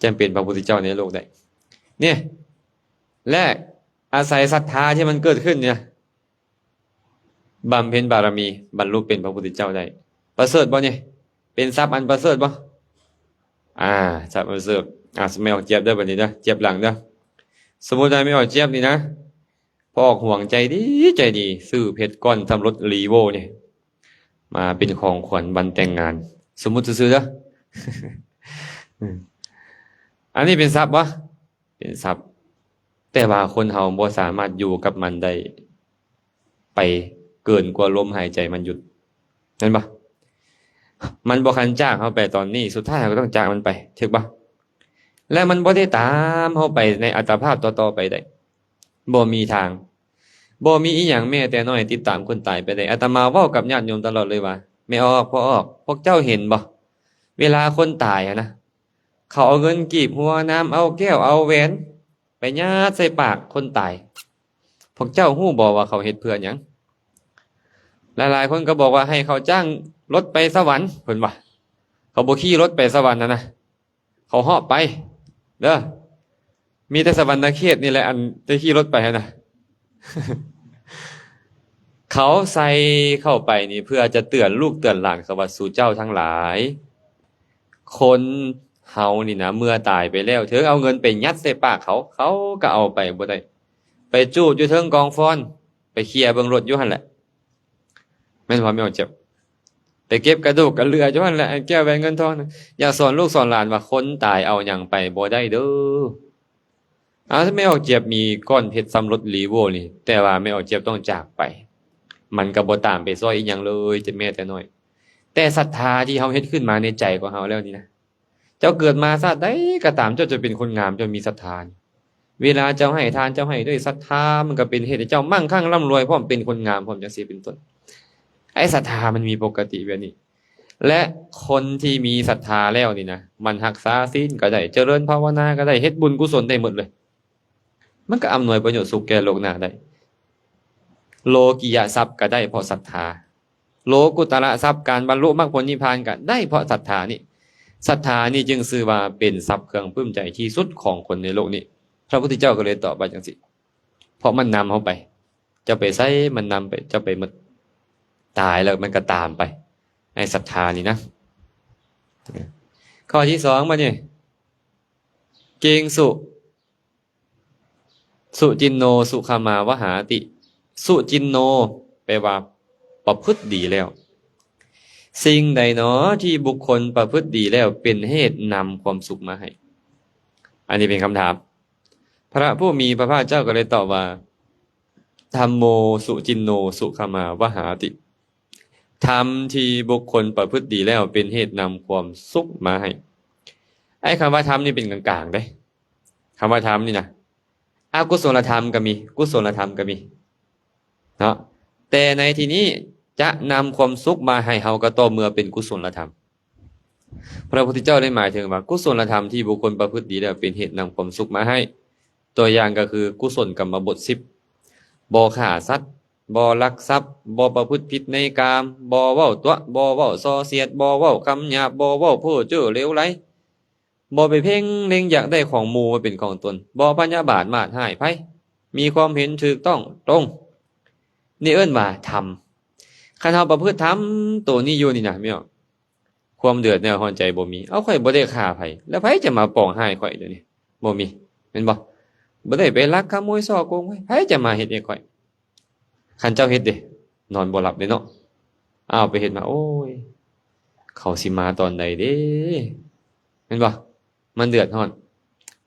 ຈັ່ງເປັນພະພຸດທະເຈົ້າໃນໂລກໄດ້. ນີ້ ແລະ ອາໄສສັດທາທີ່ມັນເກີດຂຶ້ນນີ້ນະ, ບຳເພັນບາລະມີ, ບັນລຸເປັນພະພຸດທະເຈົ້າໄດ້. ປະເສີດບໍ່ນີ້? ເປັນຊັບອັນປະເສີດບໍ່? ອາ, ຊັບອັນປະເສີດ. ອາ, ແມ່ອອກຈຽບເດີ ບັດນີ້ເດີ, ຈຽບຫຼັງເດີ. ສົມມຸດວ່າແມ່ອອກຈຽບນີ້ນະ, ພໍ່ອອກຫວງໃຈດີ, ໃຈດີ, ຊື້ເພັດກ້ອນສຳລົດ ຣີໂວ້ ນີ້ ມາເປັນຂອງຂວັນວັນແຕ່ງງານ. ສົມມຸດຊື່ໆເດີ. ອັນນີ້ເປັນຊັບບໍ່? ເປັນຊັບ. ແຕ່ວ່າຄົນເຮົາບໍ່ສາມາດຢູ່ກັບມັນໄດ້ໄປເກີນກວ່າລົມຫາຍໃຈມັນຢຸດ ແມ່ນບໍ່? ມັນບໍ່ຄັນຈາກເຮົາໄປຕອນນີ້ ສຸດທ້າຍເຮົາກໍຕ້ອງຈາກມັນໄປ ຖືກບໍ່? ແລະ ມັນບໍ່ໄດ້ຕາມເຮົາໄປໃນອັດຕະພາບຕໍ່ໆໄປໄດ້ ບໍ່ມີທາງ ບໍ່ມີອີ່ຫຍັງແມ້ແຕ່ນ້ອຍຕິດຕາມຄົນຕາຍໄປໄດ້. ອາດຕະມາເວົ້າກັບຍາດໂຍມຕະຫຼອດເລີຍວ່າ ແມ່ອອກ ພໍ່ອອກ ພວກເຈົ້າເຫັນບໍ່ ເວລາຄົນຕາຍຫັ້ນນະ ເຂົາເອົາເງິນກີບຫົວນຳ ເອົາແກ້ວເອົາແຫວນໄປຍາດໃສ່ປາກຄົນຕາຍ. ພວກເຈົ້າຮູ້ບໍ່ວ່າເຂົາເຮັດເພື່ອຫຍັງ? ຫຼາຍໆຄົນກໍບອກວ່າໃຫ້ເຂົາຈ້າງລົດໄປສະຫວັນ ເພິ່ນວ່າ ເຂົາບໍ່ຂີ່ລົດໄປສະຫວັນຫັ້ນນະ ເຂົາເຫາະໄປເດີ ມີແຕ່ສະຫວັນນະເຂດນີ້ແຫຼະ ອັນໄດ້ຂີ່ລົດໄປຫັ້ນນະ. ເຂົາໃສ່ເຂົ້າໄປນີ້ເພື່ອຈະເຕືອນລູກເຕືອນຫຼານເຂົາວ່າ ສູ່ເຈົ້າທັງຫຼາຍ ຄົນເຮົານີ້ນະ ເມື່ອຕາຍໄປແລ້ວ ເຖິງເອົາເງິນໄປຍັດໃສ່ປາກເຂົາ ເຂົາກໍເອົາໄປບໍ່ໄດ້ ໄປຈູດຢູ່ເທິງກອງຟອນ ໄປເຄຍເບິ່ງລົດຢູ່ຫັ້ນແຫຼະ ແມ່ນບໍ່ ແມ່ອອກເຈັບ? ໄປເກັບກະດູກກະເຫຼືອຢູ່ຫັ້ນແຫຼະ ອັນແກ້ວແຫວນເງິນທອງນະ. ຢາກສອນລູກສອນຫຼານວ່າຄົນຕາຍເອົາຫຍັງໄປບໍ່ໄດ້ເດີ. ອ້າວ ແມ່ອອກເຈັບມີກ້ອນເພັດຊຳລົດລີໂວ້ນີ້ ແຕ່ວ່າແມ່ອອກເຈັບຕ້ອງຈາກໄປ ມັນກໍບໍ່ຕາມໄປຊ່ອຍອີ່ຫຍັງເລີຍ ແມ້ແຕ່ນ້ອຍ. ແຕ່ສັດທາທີ່ເຮົາເຮັດຂຶ້ນມາໃນໃຈຂອງເຮົາແລ້ວນີ້ນະ ເຈົ້າເກີດມາຊາດໃດກໍຕາມ ເຈົ້າຈະເປັນຄົນງາມ ເຈົ້າມີສັດທານີ້ ເວລາເຈົ້າໃຫ້ທານ ເຈົ້າໃຫ້ດ້ວຍສັດທາ ມັນກໍເປັນເຫດໃຫ້ເຈົ້າມັ່ງຄັ່ງລ່ຳລວຍພ້ອມ ເປັນຄົນງາມພ້ອມ ຈັ່ງຊີ້ເປັນຕົ້ນ. ໄອ້ສັດທາມັນມີປົກກະຕິແບບນີ້ ແລະ ຄົນທີ່ມີສັດທາແລ້ວນີ້ນະ ມັນຮັກສາສິນກໍໄດ້ ຈະເລີນພາວະນາກໍໄດ້ ເຮັດບຸນກຸສົນໄດ້ໝົດເລີຍ. ມັນກໍອຳນວຍປະໂຫຍດສຸກແກ່ໂລກໜ້າໄດ້. ໂລກິຍະຊັບກໍໄດ້ເພາະສັດທາ, ໂລກຸດຕະລະຊັບ ການບັນລຸມັກຜົນນິບພານກໍໄດ້ເພາະສັດທານີ້. ສັດທານີ້ຈຶ່ງຊື່ວ່າເປັນຊັບເຄື່ອງປຶ້ມໃຈທີ່ສຸດຂອງຄົນໃນໂລກນີ້. ພະພຸດທະເຈົ້າກໍເລີຍຕອບວ່າຈັ່ງຊີ້ ເພາະມັນນຳເຮົາໄປ, ເຈົ້າໄປໃສມັນນຳໄປ, ເຈົ້າໄປໝົດ, ຕາຍແລ້ວມັນກໍຕາມໄປ. ໃນສັດທານີ້ນະ. ຂໍ້ທີສອງ ບັດນີ້ ເກງສຸ ສຸຈິນໂນ ສຸຂະມາ ວະຫາຕິ. ສຸຈິນໂນ ແປວ່າປະພຶດດີແລ້ວ. ສິ່ງໃດໜໍທີ່ບຸກຄົນປະພຶດດີແລ້ວເປັນເຫດນຳຄວາມສຸກມາໃຫ້? ອັນນີ້ເປັນຄຳຖາມ. ພະຜູ້ມີພະພາກເຈົ້າກໍເລີຍຕອບວ່າ ທຳໂມ ສຸຈິນໂນ ສຸຂະມາ ວະຫາຕິ. ທຳທີ່ບຸກຄົນປະພຶດດີແລ້ວເປັນເຫດນຳຄວາມສຸກມາໃຫ້. ໄອ້ຄຳວ່າທຳນີ້ເປັນກາງໆເດ້. ຄຳວ່າທຳນີ້ນະ ອະກຸສົນລະທຳກໍມີ ກຸສົນລະທຳກໍມີເນາະ. ແຕ່ໃນທີ່ນີ້ຈະນຳຄວາມສຸກມາໃຫ້ເຮົາກໍຕໍ່ເມື່ອເປັນກຸສົນລະທຳ. ພະພຸດທະເຈົ້າໄດ້ໝາຍເຖິງວ່າ ກຸສົນລະທຳທີ່ບຸກຄົນປະພຶດດີແລ້ວເປັນເຫດນຳຄວາມສຸກມາໃຫ້. ຕົວຢ່າງກໍຄື ກຸສົນກຳມະບົດສິບ ບໍ່ຂ້າສັດ, ບໍ່ລັກຊັບ, ບໍ່ປະພຶດຜິດໃນກາມ, ບໍ່ເວົ້າຕົວະ, ບໍ່ເວົ້າສໍ້ສຽດ, ບໍ່ເວົ້າຄຳຫຍາບ, ບໍ່ເວົ້າເພ້ອເຈີ້ເຫຼວໄຫຼ, ບໍ່ໄປເພັ່ງເລັງຢາກໄດ້ຂອງໝູ່ມາເປັນຂອງຕົນ, ບໍ່ພະຍາບາດມາດຮ້າຍໃຜ, ມີຄວາມເຫັນຖືກຕ້ອງຕົງ. ນີ້ເອີ້ນວ່າທຳ. ຄັນເຮົາປະພຶດທຳໂຕນີ້ຢູ່ນີ້ນະ ແມ່ນບໍ່? ຄວາມເດືອດແນວຮ້ອນໃຈບໍ່ມີ. ເອົາ ຂ້ອຍບໍ່ໄດ້ຂ້າໃຜ ແລ້ວໃຜຈະມາປອງຮ້າຍຂ້ອຍດຽວນີ້? ບໍ່ມີ ແມ່ນບໍ່? ບໍ່ໄດ້ໄປລັກຂະໂມຍສໍ້ໂກງໃຜ ໃຜຈະມາເຮັດໃຫ້ຂ້ອຍ? ຄັນເຈົ້າເຮັດເດ ນອນບໍ່ຫຼັບເດເນາະ. ອ້າວ ໄປເຮັດມາ ໂອ້ຍ ເຂົາຊິມາຕອນໃດເດ ແມ່ນບໍ່? ມັນເດືອດຮ້ອນ.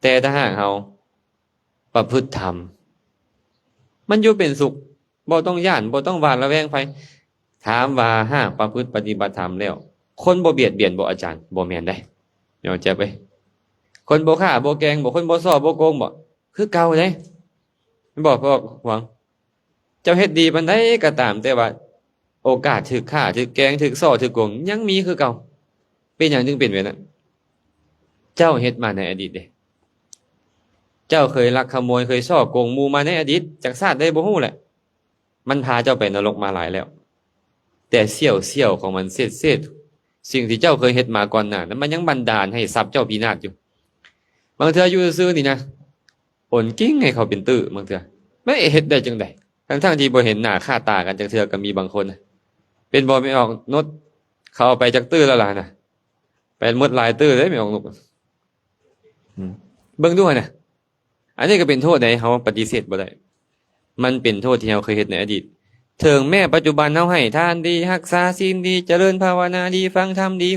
ແຕ່ຖ້າຫາກເຮົາປະພຶດທຳ ມັນຢູ່ເປັນສຸກ ບໍ່ຕ້ອງຢ້ານ ບໍ່ຕ້ອງຫວາດລະແວງໃຜ. ຖາມວ່າຫາກປະພຶດປະຕິບັດທຳແລ້ວ ຄົນບໍ່ບຽດບຽນບໍ່ອາຈານ? ບໍ່ແມ່ນເດ້ ຍອມແຈບເອີຍ. ຄົນບໍ່ຂ້າບໍ່ແກ່ງບໍ່? ຄົນບໍ່ສໍ້ບໍ່ໂກງບໍ່? ຄືເກົ່າເດ້. ແມ່ນບໍ່ ພໍ່ຫວງ? ເຈົ້າເຮັດດີປານໃດກໍຕາມ ແຕ່ວ່າໂອກາດຖືກຂ້າ ຖືກແກ່ງ ຖືກສໍ້ ຖືກໂກງ ຍັງມີຄືເກົ່າ. ເປັນຫຍັງຈຶ່ງເປັນແບບນັ້ນ? ເຈົ້າເຮັດມາໃນອະດີດເດ້. ເຈົ້າເຄີຍລັກຂະໂມຍ ເຄີຍສໍ້ໂກງໝູ່ມາໃນອະດີດ ຈັກຊາດໃດບໍ່ຮູ້ແຫຼະ. ມັນພາເຈົ້າໄປນະລົກມາຫຼາຍແລ້ວ. ແຕ່ສ່ຽວໆຂອງມັນ ເສດໆ ສິ່ງທີ່ເຈົ້າເຄີຍເຮັດມາກ່ອນໜ້ານັ້ນ ມັນຍັງບັນດານໃຫ້ຊັບເຈົ້າພິນາດຢູ່. ບາງເທື່ອຢູ່ຊື່ໆນີ້ນະ ໂອນກິ້ງໃຫ້ເຂົາເປັນຕື້ ບາງເທື່ອ. ແມ່ນເຮັດໄດ້ຈັ່ງໃດ? ທັງໆທີ່ບໍ່ເຫັນໜ້າຄ່າຕາກັນຈັກເທື່ອກໍມີບາງຄົນນະ. ເປັນບໍ່ ແມ່ອອກນົດ ເຂົາເອົາໄປຈັກຕື້ແລ້ວລະນະ? ໄປໝົດຫຼາຍຕື້ເດ້ ແມ່ອອກນົດ. ອືມ ເບິ່ງດູຫັ້ນນະ. ອັນນີ້ກໍເປັນໂທດໃດ ເຮົາປະຕິເສດບໍ່ໄດ້. ມັນເປັນໂທດທີ່ເຮົາເຄີຍເຮັດໃນອະດີດ. ເຖິງແມ້ປັດຈຸບັນເຮົາໃຫ້ທານດີ, ຮັກສາສິນດີ, ຈະເລີນພາວະນາດີ, ຟັງທຳດີ,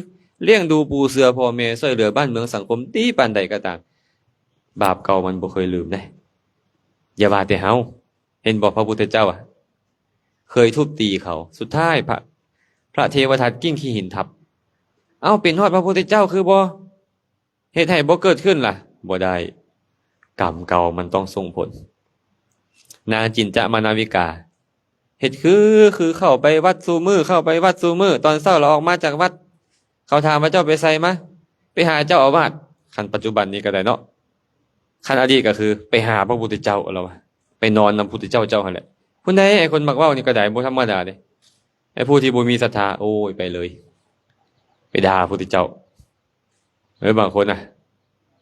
ລ້ຽງດູປູເສືອພໍ່ແມ່, ຊ່ວຍເຫຼືອບ້ານເມືອງສັງຄົມດີປານໃດກໍຕາມ, ບາບເກົ່າມັນບໍ່ເຄີຍລືມເດ້. ຢ່າວ່າແຕ່ເຮົາ ເຫັນບໍ່ ພະພຸດທະເຈົ້າອະ ເຄີຍທຸບຕີເຂົາ ສຸດທ້າຍພະ ພະເທວະທັດກິ້ງຂີ້ຫີນທັບ. ເອົ້າ ເປັນຮອດພະພຸດທະເຈົ້າຄືບໍ່ເຮັດໃຫ້ບໍ່ເກີດຂຶ້ນລະ? ບໍ່ໄດ້. ກຳເກົ່າມັນຕ້ອງສົ່ງຜົນ. ນາງຈິນຈະມານາວິກາ ເຮັດຄື ຄືເຂົ້າໄປວັດສູ່ມື້ ເຂົ້າໄປວັດສູ່ມື້ ຕອນເຊົ້າລະອອກມາຈາກວັດ ເຂົາຖາມວ່າເຈົ້າໄປໃສມາ? ໄປຫາເຈົ້າອາວາດ. ຄັນປັດຈຸບັນນີ້ກໍໄດ້ເນາະ ຄັນອະດີດກໍຄືໄປຫາພະພຸດທະເຈົ້າ ລາວວ່າ ໄປນອນນຳພຸດທະເຈົ້າເຈົ້າຫັ້ນແຫຼະ. ຜູ້ໃດ ໄອ້ຄົນມັກເວົ້ານີ້ກໍໄດ້ ບໍ່ທຳມະດາເດ້. ໄອ້ຜູ້ທີ່ບໍ່ມີສັດທາ ໂອ້ຍ ໄປເລີຍ ໄປດ່າພຸດທະເຈົ້າ. ເອີ ບາງຄົນນະ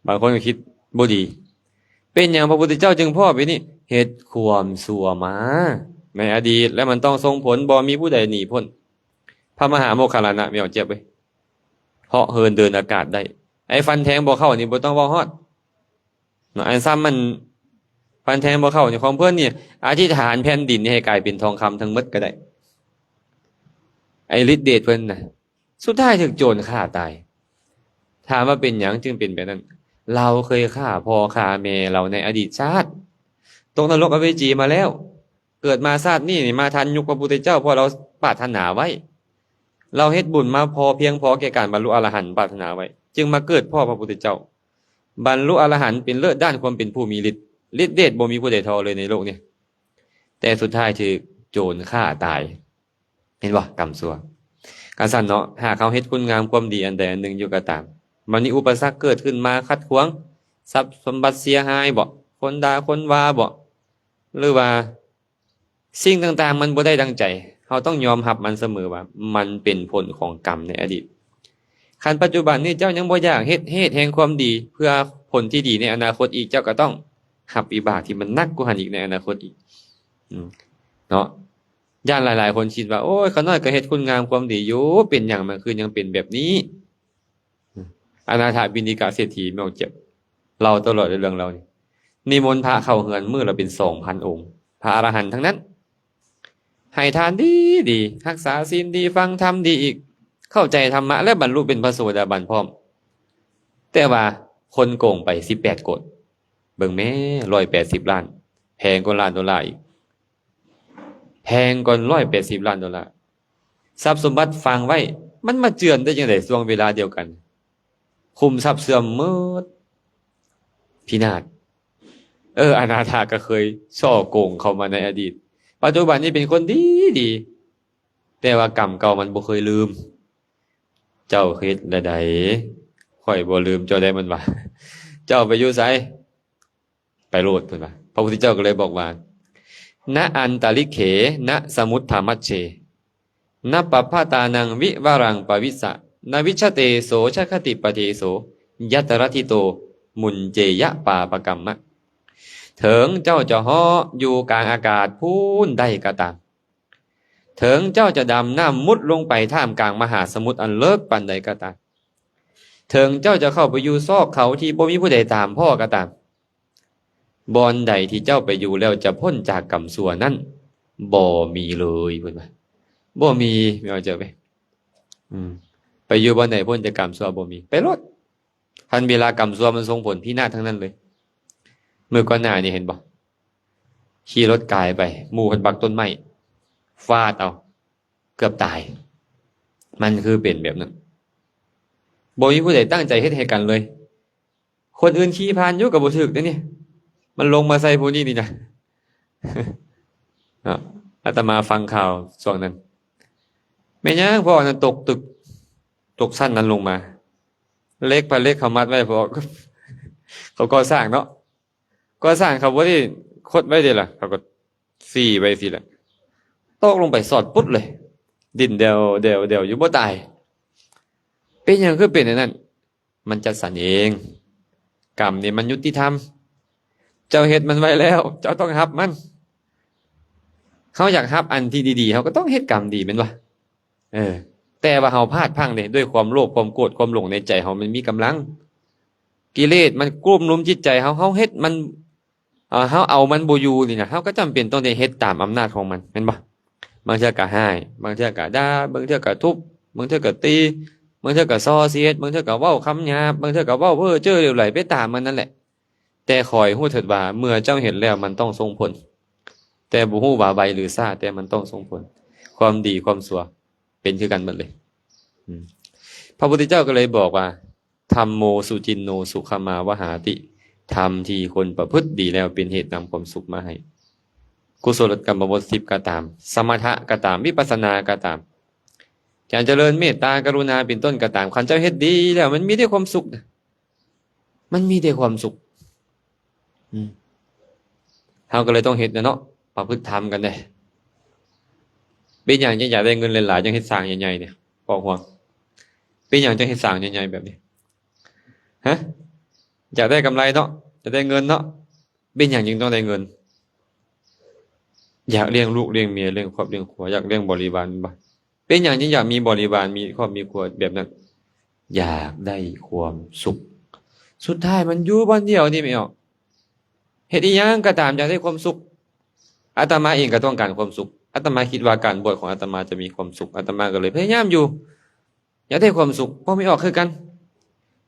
ບາງຄົນກໍຄິດບໍ່ດີ. ເປັນຫຍັງພະພຸດທະເຈົ້າຈຶ່ງພໍ້ແບບນີ້? ເຮັດຄວາມຊົ່ວມາໃນອະດີດ ແລະ ມັນຕ້ອງສົ່ງຜົນ ບໍ່ມີຜູ້ໃດໜີພົ້ນ. ພະມະຫາໂມກຄັນລານະ ແມ່ອອກຈຽບເອີຍ ເຫາະເຫີນເດີນອາກາດໄດ້. ໄອ້ຟັນແທງບໍ່ເຂົ້ານີ້ບໍ່ຕ້ອງເວົ້າຮອດເນາະ. ອັນຊ້ຳມັນຟັນແທງບໍ່ເຂົ້ານີ້ ຂອງເພິ່ນນີ້ ອະທິຖານແຜ່ນດິນນີ້ໃຫ້ກາຍເປັນທອງຄຳທັງໝົດກໍໄດ້. ໄອ້ລິດເດດເພິ່ນນະ ສຸດທ້າຍຖືກໂຈນຂ້າຕາຍ. ຖາມວ່າເປັນຫຍັງຈຶ່ງເປັນແບບນັ້ນ? ລາວເຄີຍຂ້າພໍ່ຂ້າແມ່ລາວໃນອະດີດຊາດ ຕົກນະລົກອະເວຈີມາແລ້ວ. ເກີດມາຊາດນີ້ນີ້ ມາທັນຍຸກພະພຸດທະເຈົ້າ ເພາະລາວປາດຖະໜາໄວ້. ລາວເຮັດບຸນມາພໍພຽງພໍແກ່ການບັນລຸອະລະຫັນປາດຖະໜາໄວ້ ຈຶ່ງມາເກີດພໍ້ພະພຸດທະເຈົ້າ. ບັນລຸອະລະຫັນເປັນເລີດດ້ານຄວາມເປັນຜູ້ມີລິດ ລິດເດດບໍ່ມີຜູ້ໃດທໍ່ເລີຍໃນໂລກນີ້ ແຕ່ສຸດທ້າຍຖືກໂຈນຂ້າຕາຍ. ເຫັນບໍ່? ກຳຊົ່ວ. ກະຊັ້ນເນາະ ຫາກເຮົາເຮັດຄຸນງາມຄວາມດີອັນໃດອັນໜຶ່ງຢູ່ກໍຕາມ ມັນມີອຸປະສັກເກີດຂຶ້ນມາຂັດຂວາງ ຊັບສົມບັດເສຍຫາຍບໍ ຄົນດ່າຄົນວ່າບໍ ຫຼືວ່າສິ່ງຕ່າງໆມັນບໍ່ໄດ້ດັ່ງໃຈ ເຮົາຕ້ອງຍອມຮັບມັນສະເໝີວ່າ ມັນເປັນຜົນຂອງກຳໃນອະດີດ. ຄັນປັດຈຸບັນນີ້ເຈົ້າຍັງບໍ່ຢາກເຮັດເຫດແຫ່ງຄວາມດີ ເພື່ອຜົນທີ່ດີໃນອະນາຄົດອີກ ເຈົ້າກໍຕ້ອງຮັບວິບາກທີ່ມັນໜັກກວ່າຫັ້ນອີກໃນອະນາຄົດອີກ ອືມ ເນາະ. ຢ້ານຫຼາຍໆຄົນຄິດວ່າ ໂອ້ຍ ຂ້ານ້ອຍກໍເຮັດຄຸນງາມຄວາມດີຢູ່ ເປັນຫຍັງມັນຄືຍັງເປັນແບບນີ້? ອະນາຖະບິນທິກະເສດຖີ ແມ່ອອກຈຽບ ເລົ່າຕະຫຼອດເລື່ອງເລົ່ານີ້ ນິມົນພະເຂົ້າເຮືອນມື້ລະເປັນສອງພັນອົງ ພະອະລະຫັນທັງນັ້ນ ໃຫ້ທານດີໆ ຮັກສາສິນດີ ຟັງທຳດີອີກ ເຂົ້າໃຈທຳມະ ແລະ ບັນລຸເປັນພະໂສດາບັນພ້ອມ. ແຕ່ວ່າຄົນໂກງໄປສິບແປດໂກດ ເບິ່ງແມ້ ຮ້ອຍແປດສິບລ້ານ ແພງກວ່າລ້ານໂດລາອີກ ແພງກວ່າຮ້ອຍແປດສິບລ້ານໂດລາ. ຊັບສົມບັດຝັງໄວ້ ມັນມາເຈື່ອນໄດ້ຈັ່ງໃດ? ຊ່ວງເວລາດຽວກັນ ຂຸມຊັບເສື່ອມໝົດ ພິນາດ. ເອີ ອະນາຖະກໍເຄີຍສໍ້ໂກງເຂົ້າມາໃນອະດີດ ປັດຈຸບັນນີ້ເປັນຄົນດີໆ ແຕ່ວ່າກຳເກົ່າມັນບໍ່ເຄີຍລືມ. ເຈົ້າເຮັດແນວໃດ? ຂ້ອຍບໍ່ລືມເຈົ້າໄດ້ ມັນວ່າ. ເຈົ້າໄປຢູ່ໃສ? ໄປໂລດ ເພິ່ນວ່າ. ພະພຸດທະເຈົ້າກໍເລີຍບອກວ່າ ນະອັນຕະລິເຂ ນະສະມຸດທະມັດເຊ ນະປັບພະຕານັງວິວະລັງປະວິສສະ ນະວິຊະເຕໂສ ຊະຄະຕິປະເທໂສ ຍັດຕະລັດທິໂຕ ມຸນເຈຍະປາປະກັມມະ. ເຖິງເຈົ້າຈະເຫາະຢູ່ກາງອາກາດພຸ້ນໄດ້ກໍຕາມ, ເຖິງເຈົ້າຈະດຳນ້ຳມຸດລົງໄປທ່າມກາງມະຫາສະໝຸດອັນເລິກປານໃດກໍຕາມ, ເຖິງເຈົ້າຈະເຂົ້າໄປຢູ່ຊອກເຂົາທີ່ບໍ່ມີຜູ້ໃດຕາມພໍ້ກໍຕາມ, ບ່ອນໃດທີ່ເຈົ້າໄປຢູ່ແລ້ວຈະພົ້ນຈາກກຳຊົ່ວນັ້ນ ບໍ່ມີເລີຍ ເພິ່ນວ່າ. ບໍ່ມີ ແມ່ນບໍ່ເຈົ້າເອີຍ? ອືມ ໄປຢູ່ບ່ອນໃດພົ້ນຈາກກຳຊົ່ວ ບໍ່ມີ. ໄປໂລດ. ຄັນເວລາກຳຊົ່ວມັນສົ່ງຜົນພິນາດທັງນັ້ນເລີຍ. ມື້ກ່ອນໜ້ານີ້ເຫັນບໍ່? ຂີ່ລົດກາຍໄປ ໝູ່ເພິ່ນບັກຕົ້ນໄມ້ ຟາດເອົາ ເກືອບຕາຍ. ມັນຄືເປັນແບບນັ້ນ. ບໍ່ມີຜູ້ໃດຕັ້ງໃຈເຮັດໃຫ້ກັນເລີຍ. ຄົນອື່ນຂີ່ຜ່ານຢູ່ກໍບໍ່ຖືກເດ້ນີ້. ມັນລົງມາໃສ່ຜູ້ນີ້ນີ້ນະ. ເນາະ ອາດຕະມາຟັງຂ່າວຊ່ວງນັ້ນ. ແມ່ນຫຍັງ? ເພາະອັນນັ້ນຕົກຕຶກ ຕົກຊັ້ນນັ້ນລົງມາ. ເຫຼັກ ຜ້າເຫຼັກເຂົາມັດໄວ້ ເພາະເຂົາກໍ່ສ້າງເນາະ. ກໍ່ສ້າງເຂົາບໍ່ໄດ້ຄົດໄວ້ເດ້ລະ ເຂົາກໍສີໄວ້ຊີ້ລະ. ຕົກລົງໄປສອດປຸດເລີຍ. ດິນແດວໆໆຢູ່ ບໍ່ຕາຍ. ເປັນຫຍັງຄືເປັນອັນນັ້ນ? ມັນຈັດສັນເອງ. ກຳນີ້ມັນຍຸຕິທຳ. ເຈົ້າເຮັດມັນໄວ້ແລ້ວ ເຈົ້າຕ້ອງຮັບມັນ. ເຮົາຢາກຮັບອັນທີ່ດີໆ ເຮົາກໍຕ້ອງເຮັດກຳດີ ແມ່ນບໍ່? ເອີ ແຕ່ວ່າເຮົາພາດພລັ້ງເດ້ ດ້ວຍຄວາມໂລບ ຄວາມໂກດ ຄວາມຫຼົງໃນໃຈເຮົາ ມັນມີກຳລັງ. ກິເລດມັນກຸມລຸມຈິດໃຈເຮົາ ເຮົາເຮັດມັນ ເອີ ເຮົາເອົາມັນບໍ່ຢູ່ນີ້ນະ ເຮົາກໍຈຳເປັນຕ້ອງໄດ້ເຮັດຕາມອຳນາດຂອງມັນ ແມ່ນບໍ່? ບາງເທື່ອກໍຮ້າຍ ບາງເທື່ອກໍດ່າ ບາງເທື່ອກໍທຸບ ບາງເທື່ອກໍຕີ ບາງເທື່ອກໍສໍ້ເສຍດ ບາງເທື່ອກໍເວົ້າຄຳຫຍາບ ບາງເທື່ອກໍເວົ້າເພ້ອເຈີ້ເຫຼວໄຫຼໄປຕາມມັນນັ້ນແຫຼະ. ແຕ່ຂໍໃຫ້ຮູ້ເຖີດວ່າ ເມື່ອເຈົ້າເຮັດແລ້ວມັນຕ້ອງສົ່ງຜົນ, ແຕ່ບໍ່ຮູ້ວ່າໄວຫຼືຊ້າ ແຕ່ມັນຕ້ອງສົ່ງຜົນ. ຄວາມດີຄວາມຊົ່ວເປັນຄືກັນໝົດເລີຍ. ອືມ ພະພຸດທະເຈົ້າກໍເລີຍບອກວ່າ ທຳໂມສຸຈິນໂນສຸຂະມາວະຫາຕິ, ທຳທີ່ຄົນປະພຶດດີແລ້ວເປັນເຫດນຳຄວາມສຸກມາໃຫ້. ກຸສົລກຳມະບົດສິບກໍຕາມ, ສະມະຖະກໍຕາມ, ວິປັດສະນາກໍຕາມ, ການຈະເລີນເມດຕາກະລຸນາເປັນຕົ້ນກໍຕາມ, ຄັນເຈົ້າເຮັດດີແລ້ວມັນມີແຕ່ຄວາມສຸກນະ, ມັນມີແຕ່ຄວາມສຸກ. ອືມ ເຮົາກໍເລີຍຕ້ອງເຮັດນະເນາະ, ປະພຶດທຳກັນເດ້. ເປັນຫຍັງຈຶ່ງຢາກໄດ້ເງິນຫຼາຍໆ ຈັ່ງເຮັດສ້າງໃຫຍ່ໆ ນີ້? ບອກຫວງ. ເປັນຫຍັງຈຶ່ງເຮັດສ້າງໃຫຍ່ໆແບບນີ້? ຮະ? ຢາກໄດ້ກຳໄລເນາະ, ຢາກໄດ້ເງິນເນາະ. ເປັນຫຍັງຈຶ່ງຕ້ອງໄດ້ເງິນ? ຢາກລ້ຽງລູກລ້ຽງເມຍ, ລ້ຽງຄອບລ້ຽງຄົວ, ຢາກລ້ຽງບໍລິວານແມ່ນບໍ່? ເປັນຫຍັງຈຶ່ງຢາກມີບໍລິວານ, ມີຄອບມີຄົວແບບນັ້ນ? ຢາກໄດ້ຄວາມສຸກ. ສຸດທ້າຍມັນຢູ່ບ່ອນດຽວນີ້ແມ່ນບໍ່? ເຮັດອີ່ຫຍັງກໍຕາມຢາກໄດ້ຄວາມສຸກ. ອາດຕະມາເອງກໍຕ້ອງການຄວາມສຸກ. ອາດຕະມາຄິດວ່າການບວດຂອງອາດຕະມາຈະມີຄວາມສຸກ. ອາດຕະມາກໍເລີຍພະຍາຍາມຢູ່ ຢາກໄດ້ຄວາມສຸກ. ພວກແມ່ອອກຄືກັນ,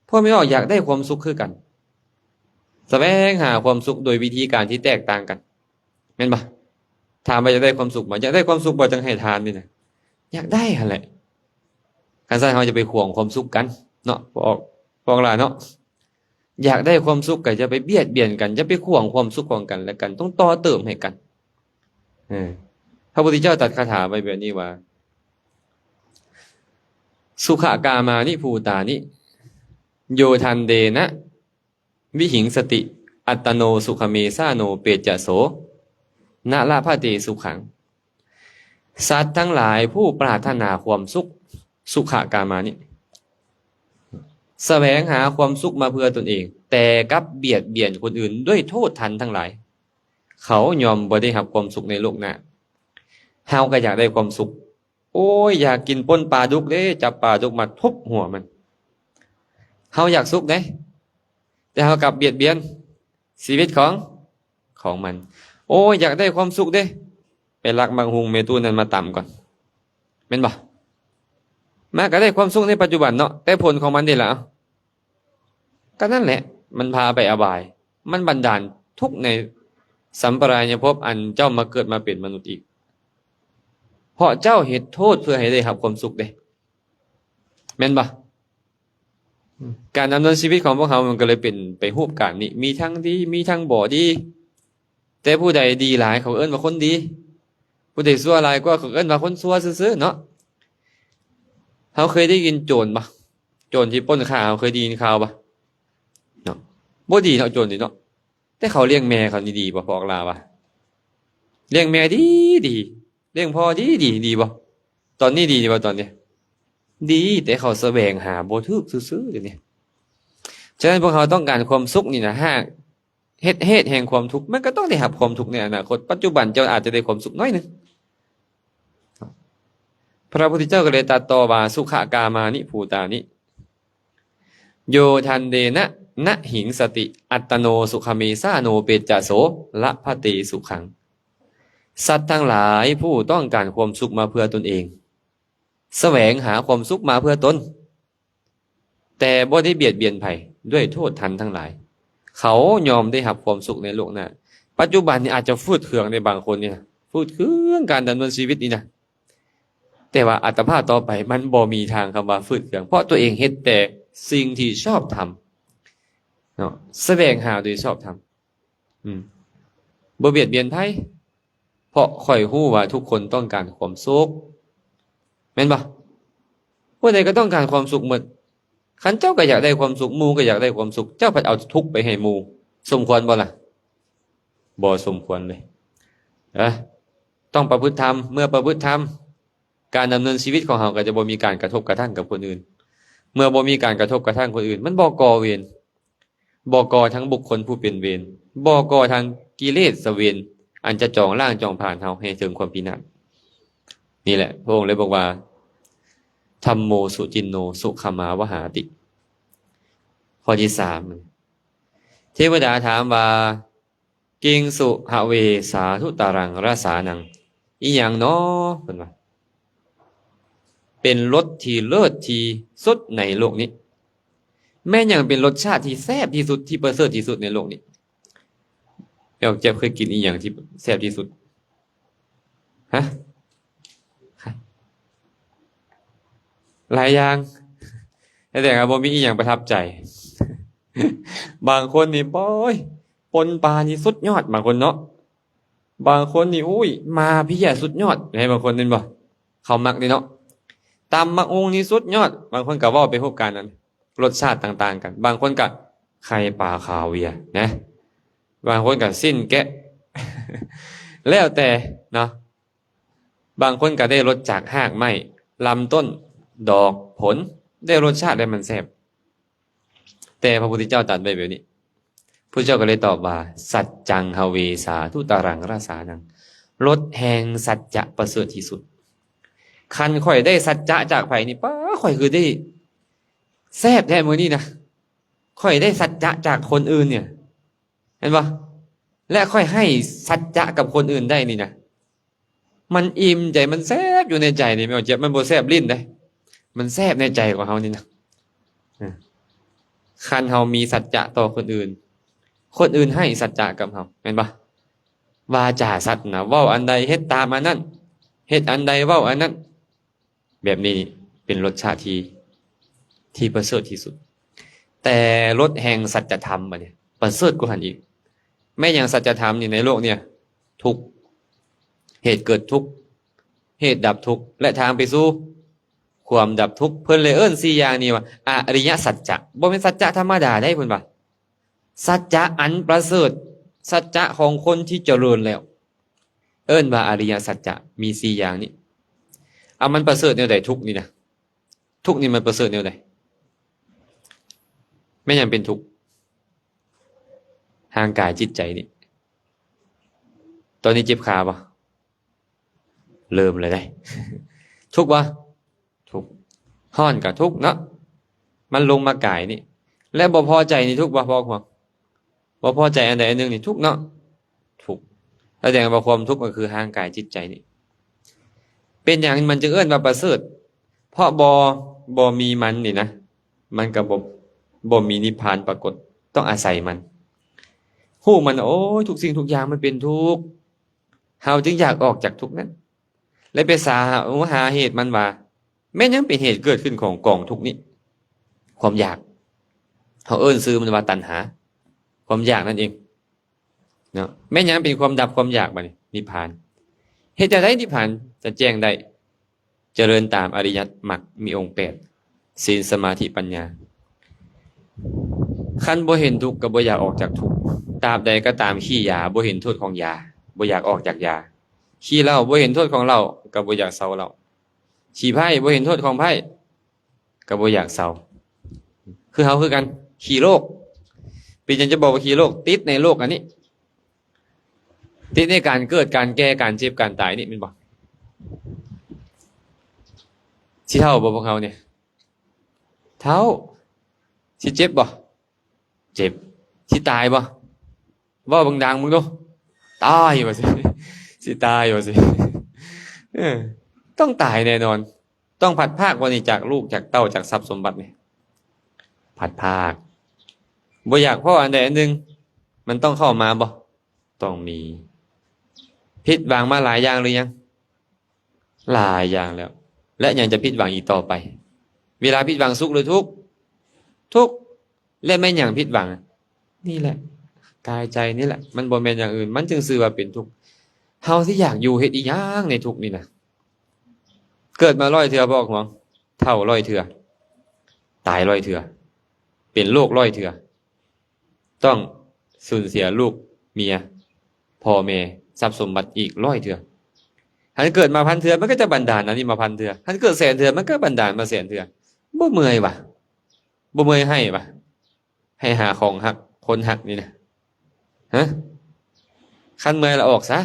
ພວກແມ່ອອກຢາກໄດ້ຄວາມສຸກຄືກັນ, ສະແຫວງຫາຄວາມສຸກໂດຍວິທີການທີ່ແຕກຕ່າງກັນ ແມ່ນບໍ່? ຖາມວ່າຢາກໄດ້ຄວາມສຸກບໍ່? ຢາກໄດ້ຄວາມສຸກບໍ່? ຈັ່ງໃຫ້ທານນີ້ນະ, ຢາກໄດ້ຫັ້ນແຫຼະ. ຄັນຊັ້ນເຮົາຈະໄປຂວາງຄວາມສຸກກັນເນາະ ພວກ ພວກຫຼານເນາະ. ຢາກໄດ້ຄວາມສຸກກໍຢ່າໄປບຽດບຽນກັນ, ຢ່າໄປຂວາງຄວາມສຸກຂອງກັນແລະກັນ, ຕ້ອງຕໍ່ເຕີມໃຫ້ກັນ. ເອີ ພະພຸດທະເຈົ້າຕັດຄາຖາໄວ້ແບບນີ້ວ່າ ສຸຂະກາມານິພູຕານິ ໂຍທັນເດນະ ວິຫິງສະຕິ ອັດຕະໂນສຸຂະເມສາໂນ ເປດຈະໂສ ນະລະພະເຕສຸຂັງ. ສັດທັງຫຼາຍຜູ້ປາດຖະໜາຄວາມສຸກ ສຸຂະກາມານິ ສະແຫວງຫາຄວາມສຸກມາເພື່ອຕົນເອງ, ແຕ່ກັບບຽດບຽນຄົນອື່ນດ້ວຍໂທດທັນທັງຫຼາຍ, ເຂົາຍ່ອມບໍ່ໄດ້ຮັບຄວາມສຸກໃນໂລກໜ້າ. ເຮົາກໍຢາກໄດ້ຄວາມສຸກ. ໂອ້ຍ ຢາກກິນປົ່ນປາດຸກເດ້, ຈັບປາດຸກມາທຸບຫົວມັນ. ເຮົາຢາກສຸກເດ້, ແຕ່ເຮົາກັບບຽດບຽນຊີວິດຂອງ ຂອງມັນ. ໂອ້ຍ ຢາກໄດ້ຄວາມສຸກເດ້, ໄປລັກໝາກຫຸ່ງແມ່ຕູ້ນັ້ນມາຕຳກ່ອນ, ແມ່ນບໍ່? ມາກໍໄດ້ຄວາມສຸກໃນປັດຈຸບັນເນາະ, ແຕ່ຜົນຂອງມັນເດລະ? ກໍນັ້ນແຫຼະ, ມັນພາໄປອະບາຍ, ມັນບັນດານທຸກໃນສຳປະລາຍະພົບ ອັນເຈົ້າມາເກີດມາເປັນມະນຸດອີກ. ເພາະເຈົ້າເຮັດໂທດເພື່ອໃຫ້ໄດ້ຮັບຄວາມສຸກເດ້, ແມ່ນບໍ່? ການດຳເນີນຊີວິດຂອງພວກເຮົາມັນກໍເລີຍເປັນໄປຮູບການນີ້, ມີທັງດີ ມີທັງບໍ່ດີ. ແຕ່ຜູ້ໃດດີຫຼາຍ ເຂົາເອີ້ນວ່າຄົນດີ, ຜູ້ໃດຊົ່ວຫຼາຍກວ່າ ເຂົາເອີ້ນວ່າຄົນຊົ່ວຊື່ໆເນາະ. ເຮົາເຄີຍໄດ້ຍິນໂຈນບໍ່? ໂຈນທີ່ປຸ້ນຂ້າ ເຮົາເຄີຍໄດ້ຍິນຂ່າວບໍ່? ເນາະ, ບໍ່ດີເນາະ ໂຈນນີ້ເນາະ. ແຕ່ເຂົາລ້ຽງແມ່ເຂົານີ້ດີບໍ່? ພວກລາວວ່າ ລ້ຽງແມ່ດີໆ, ລ້ຽງພໍ່ດີໆ, ດີບໍ່? ຕອນນີ້ດີບໍ່? ຕອນນີ້ດີ, ແຕ່ເຂົາສະແຫວງຫາບໍ່ຖືກຊື່ໆດຽວນີ້. ສະນັ້ນ ພວກເຮົາຕ້ອງການຄວາມສຸກນີ້ນະ, ຫາກເຮັດເຫດແຫ່ງຄວາມທຸກ ມັນກໍຕ້ອງໄດ້ຮັບຄວາມທຸກໃນອະນາຄົດ. ປັດຈຸບັນເຈົ້າອາດຈະໄດ້ຄວາມສຸກໜ້ອຍໜຶ່ງ. ພະພຸດທະເຈົ້າກໍເລີຍຕັດຕໍ່ວ່າ ສຸຂະກາມານິພູຕານິ ໂຍທັນເດນະ ນະຫິງສະຕິ ອັດຕະໂນສຸຂະເມສາໂນ ເປດຈະໂສ ລະພະເຕສຸຂັງ. ສັດທັງຫຼາຍຜູ້ຕ້ອງການຄວາມສຸກມາເພື່ອຕົນເອງ, ສະແຫວງຫາຄວາມສຸກມາເພື່ອຕົນ, ແຕ່ບໍ່ໄດ້ບຽດບຽນໃຜດ້ວຍໂທດທັນທັງຫຼາຍ, ເຂົາຍ່ອມໄດ້ຮັບຄວາມສຸກໃນໂລກໜ້າ. ປັດຈຸບັນນີ້ອາດຈະຟືດເຄືອງໃນບາງຄົນນີ້ນະ, ຟືດເຄືອງການດຳເນີນຊີວິດນີ້ນະ. ແຕ່ວ່າອັດຕະພາບຕໍ່ໄປມັນບໍ່ມີທາງຄຳວ່າຟືດເຄືອງ, ເພາະຕົວເອງເຮັດແຕ່ສິ່ງທີ່ຊອບທຳເນາະ, ສະແຫວງຫາໂດຍຊອບທຳ, ອືມ ບໍ່ບຽດບຽນໃຜ, ເພາະຂ້ອຍຮູ້ວ່າທຸກຄົນຕ້ອງການຄວາມສຸກ, ແມ່ນບໍ່? ຜູ້ໃດກໍຕ້ອງການຄວາມສຸກໝົດ. ຄັນເຈົ້າກໍຢາກໄດ້ຄວາມສຸກ, ໝູ່ກໍຢາກໄດ້ຄວາມສຸກ, ເຈົ້າພັດເອົາທຸກໄປໃຫ້ໝູ່, ສົມຄວນບໍ່ລະ? ບໍ່ສົມຄວນເລີຍ. ເອີ ຕ້ອງປະພຶດທຳ, ເມື່ອປະພຶດທຳ, ການດຳເນີນຊີວິດຂອງເຮົາກໍຈະບໍ່ມີການກະທົບກະທັ່ງກັບຄົນອື່ນ. ເມື່ອບໍ່ມີການກະທົບກະທັ່ງຄົນອື່ນ, ມັນບໍ່ກໍ່ເວນ, ບໍ່ກໍ່ທັງບຸກຄົນຜູ້ເປັນເວນ, ບໍ່ກໍ່ທັງກິເລສະເວນ ອັນຈະຈອງລ້າງຈອງຜານເຮົາໃຫ້ເຖິງຄວາມພິນາດ. ນີ້ແຫຼະ ພະອົງເລີຍບອກວ່າ ທຳໂມສຸຈິນໂນ ສຸຂະມາວະຫາຕິ. ຂໍ້ທີສາມ ເທວະດາຖາມວ່າ ກິງສຸຫະເວສາທຸຕາຣັງຣະສານັງ, ອີ່ຫຍັງນໍ? ເພິ່ນວ່າ ເປັນລົດທີ່ເລີດທີ່ສຸດໃນໂລກນີ້. ແມ່ນຫຍັງເປັນລົດຊາດທີ່ແຊບທີ່ສຸດ, ທີ່ປະເສີດທີ່ສຸດໃນໂລກນີ້? ນ້ອງແຈັບເຄີຍກິນອີ່ຫຍັງທີ່ແຊບທີ່ສຸດ? ຮະ? ຫຼາຍຢ່າງ ແຕ່ວ່າບໍ່ມີອີ່ຫຍັງປະທັບໃຈ. ບາງຄົນນີ້ ໂອ້ຍ ປົ່ນປານີ້ສຸດຍອດ ບາງຄົນເນາະ. ບາງຄົນນີ້ ໂອ້ຍ ໝ່າເພຍສຸດຍອດ ໃຫ້ບາງຄົນແມ່ນບໍ່? ເຂົາມັກເດ້ເນາະ. ຕຳບັກຫຸ່ງນີ້ສຸດຍອດ ບາງຄົນກໍເວົ້າໄປຮູ້ກັນນັ້ນ ລົດຊາດຕ່າງໆກັນ. ບາງຄົນກໍໄຂ່ປາຄາເວຍນະ ບາງຄົນກໍຊີ້ນແກະ ແລ້ວແຕ່ເນາະ. ບາງຄົນກໍໄດ້ລົດຈາກຮາກໄມ້ ລຳຕົ້ນ ດອກ ຜົນ ໄດ້ລົດຊາດ ແລະ ມັນແຊບ. ແຕ່ພະພຸດທະເຈົ້າຕັດໄວ້ແບບນີ້ ພະເຈົ້າກໍເລີຍຕອບວ່າ ສັດຈັງ ຫະເວສາ ທຸຕະລັງ ຣະສານັງ ລົດແຫ່ງສັດຈະປະເສີດທີ່ສຸດ. ຄັນຂ້ອຍໄດ້ສັດຈະຈາກໃຜນີ້ ປ້າ ຂ້ອຍຄືໄດ້ແຊບແທ້ມື້ນີ້ນະ. ຂ້ອຍໄດ້ສັດຈະຈາກຄົນອື່ນນີ້ ເຫັນບໍ່? ແລະ ຂ້ອຍໃຫ້ສັດຈະກັບຄົນອື່ນໄດ້ນີ້ນະ ມັນອີ່ມໃຈ ມັນແຊບຢູ່ໃນໃຈນີ້ ແມ່ນບໍ່? ມັນບໍ່ແຊບລີ້ນເດ້ ມັນແຊບໃນໃຈຂອງເຮົານີ້ນະ. ເອີ ຄັນເຮົາມີສັດຈະຕໍ່ຄົນອື່ນ ຄົນອື່ນໃຫ້ສັດຈະກັບເຮົາ ແມ່ນບໍ່? ວາຈາສັດນະ ເວົ້າອັນໃດເຮັດຕາມອັນນັ້ນ ເຮັດອັນໃດເວົ້າອັນນັ້ນ. ແບບນີ້ເປັນລົດຊາດທີ່ ທີ່ປະເສີດທີ່ສຸດ. ແຕ່ລົດແຫ່ງສັດຈະທຳ ບັດນີ້ປະເສີດກວ່າຫັ້ນອີກ. ແມ່ນຫຍັງສັດຈະທຳນີ້ໃນໂລກນີ້? ທຸກ ເຫດເກີດທຸກ ເຫດດັບທຸກ ແລະ ທາງໄປສູ່ຄວາມດັບທຸກ. ເພິ່ນເລີຍເອີ້ນສີ່ຢ່າງນີ້ວ່າອະລິຍະສັດຈະ. ບໍ່ແມ່ນສັດຈະທຳມະດາໃດ ເພິ່ນວ່າ ສັດຈະອັນປະເສີດ ສັດຈະຂອງຄົນທີ່ຈະເລີນແລ້ວ ເອີ້ນວ່າອະລິຍະສັດຈະ ມີສີ່ຢ່າງນີ້. ເອົາ ມັນປະເສີດແນວໃດ? ທຸກນີ້ນະ ທຸກນີ້ມັນປະເສີດແນວໃດ? ແມ່ນຫຍັງເປັນທຸກ? ຮ່າງກາຍຈິດໃຈນີ້. ຕອນນີ້ເຈັບຂາບໍ່? ເລີ່ມແລ້ວເດ້. ທຸກບໍ່? ທຸກ. ຮ້ອນກໍທຸກເນາະ ມັນລົງມາກາຍນີ້. ແລະ ບໍ່ພໍໃຈນີ້ທຸກບໍ່? ພໍຄວາມ ບໍ່ພໍໃຈອັນໃດອັນໜຶ່ງນີ້ທຸກເນາະ ທຸກ. ສະແດງວ່າຄວາມທຸກກໍຄືຮ່າງກາຍຈິດໃຈນີ້. ເປັນຫຍັງມັນຈຶ່ງເອີ້ນວ່າປະເສີດ? ເພາະບໍ່ ບໍ່ມີມັນນີ້ນະ ມັນກໍບໍ່ ບໍ່ມີນິບພານປາກົດ ຕ້ອງອາໄສມັນ ຮູ້ມັນ. ໂອ້ຍ ທຸກສິ່ງທຸກຢ່າງມັນເປັນທຸກ ເຮົາຈຶ່ງຢາກອອກຈາກທຸກນັ້ນ ແລະ ໄປສາຫາ ຫາເຫດມັນວ່າ ແມ່ນຫຍັງເປັນເຫດເກີດຂຶ້ນຂອງກອງທຸກນີ້? ຄວາມຢາກ. ເຮົາເອີ້ນຊື່ມັນວ່າຕັນຫາ ຄວາມຢາກນັ້ນເອງເນາະ. ແມ່ນຫຍັງເປັນຄວາມດັບຄວາມຢາກ? ບັດນີ້ນິບພານ. ເຮັດຈັ່ງໃດນິບພານຈະແຈ້ງໄດ້? ຈະເລີນຕາມອະລິຍະມັກມີອົງແປດ ສີນ ສະມາທິ ປັນຍາ. ຄັນບໍ່ເຫັນທຸກກໍບໍ່ຢາກອອກຈາກທຸກ. ຕາບໃດກໍຕາມຂີ້ຢາບໍ່ເຫັນໂທດຂອງຢາ ບໍ່ຢາກອອກຈາກຢາ. ຂີ້ເຫຼົ້າບໍ່ເຫັນໂທດຂອງເຫຼົ້າ ກໍບໍ່ຢາກເຊົາເຫຼົ້າ. ຂີ້ໄພ້ບໍ່ເຫັນໂທດຂອງໄພ້ ກໍບໍ່ຢາກເຊົາ. ຄືເຮົາຄືກັນ ຂີ້ໂລກ. ເປັນຫຍັງຈະບອກວ່າຂີ້ໂລກ? ຕິດໃນໂລກອັນນີ້ ຕິດໃນການເກີດ ການແກ່ ການເຈັບ ການຕາຍນີ້ ແມ່ນບໍ່? ຊິເຖົ້າບໍ່ພວກເຮົານີ້? ເຖົ້າ. ຊິເຈັບບໍ່? ເຈັບ. ຊິຕາຍບໍ່? ເວົ້າດັງໆເບິ່ງດູ. ຕາຍວ່າຊີ້. ຊິຕາຍວ່າຊີ້. ເອີ ຕ້ອງຕາຍແນ່ນອນ. ຕ້ອງພັດພາກບໍ່ນີ້ ຈາກລູກ ຈາກເຕົ້າ ຈາກຊັບສົມບັດນີ້? ພັດພາກ. ບໍ່ຢາກພໍ້ອັນໃດອັນໜຶ່ງ ມັນຕ້ອງເຂົ້າມາບໍ່? ຕ້ອງມີ. ຜິດຫວັງມາຫຼາຍຢ່າງຫຼືຍັງ? ຫຼາຍຢ່າງແລ້ວ. ແລະ ຍັງຈະຜິດຫວັງອີກຕໍ່ໄປ? ເວລາຜິດຫວັງສຸກຫຼືທຸກ? ທຸກ. ແລະ ແມ່ນຫຍັງຜິດຫວັງ? ນີ້ແຫຼະ ກາຍໃຈນີ້ແຫຼະ ມັນບໍ່ແມ່ນຢ່າງອື່ນ ມັນຈຶ່ງຊື່ວ່າເປັນທຸກ. ເຮົາຊິຢາກຢູ່ເຮັດອີ່ຫຍັງໃນທຸກນີ້ນະ? ເກີດມາຮ້ອຍເທື່ອບໍ່ຫວງ? ເຖົ້າຮ້ອຍເທື່ອ ຕາຍຮ້ອຍເທື່ອ ເປັນໂລກຮ້ອຍເທື່ອ ຕ້ອງສູນເສຍລູກເມຍ ພໍ່ແມ່ ຊັບສົມບັດອີກຮ້ອຍເທື່ອ. ຄັນເກີດມາພັນເທື່ອ ມັນກໍຈະບັນດານອັນນີ້ມາພັນເທື່ອ. ຄັນເກີດແສນເທື່ອ ມັນກໍບັນດານມາແສນເທື່ອ. ບໍ່ເມື່ອຍຫວາ? ບໍ່ເມື່ອຍໄຫ້ຫວາ? ໃຫ້ຫາຂອງຮັກ ຄົນຮັກນີ້ນະ ຮະ? ຄັນເມື່ອຍລະອອກຊະ.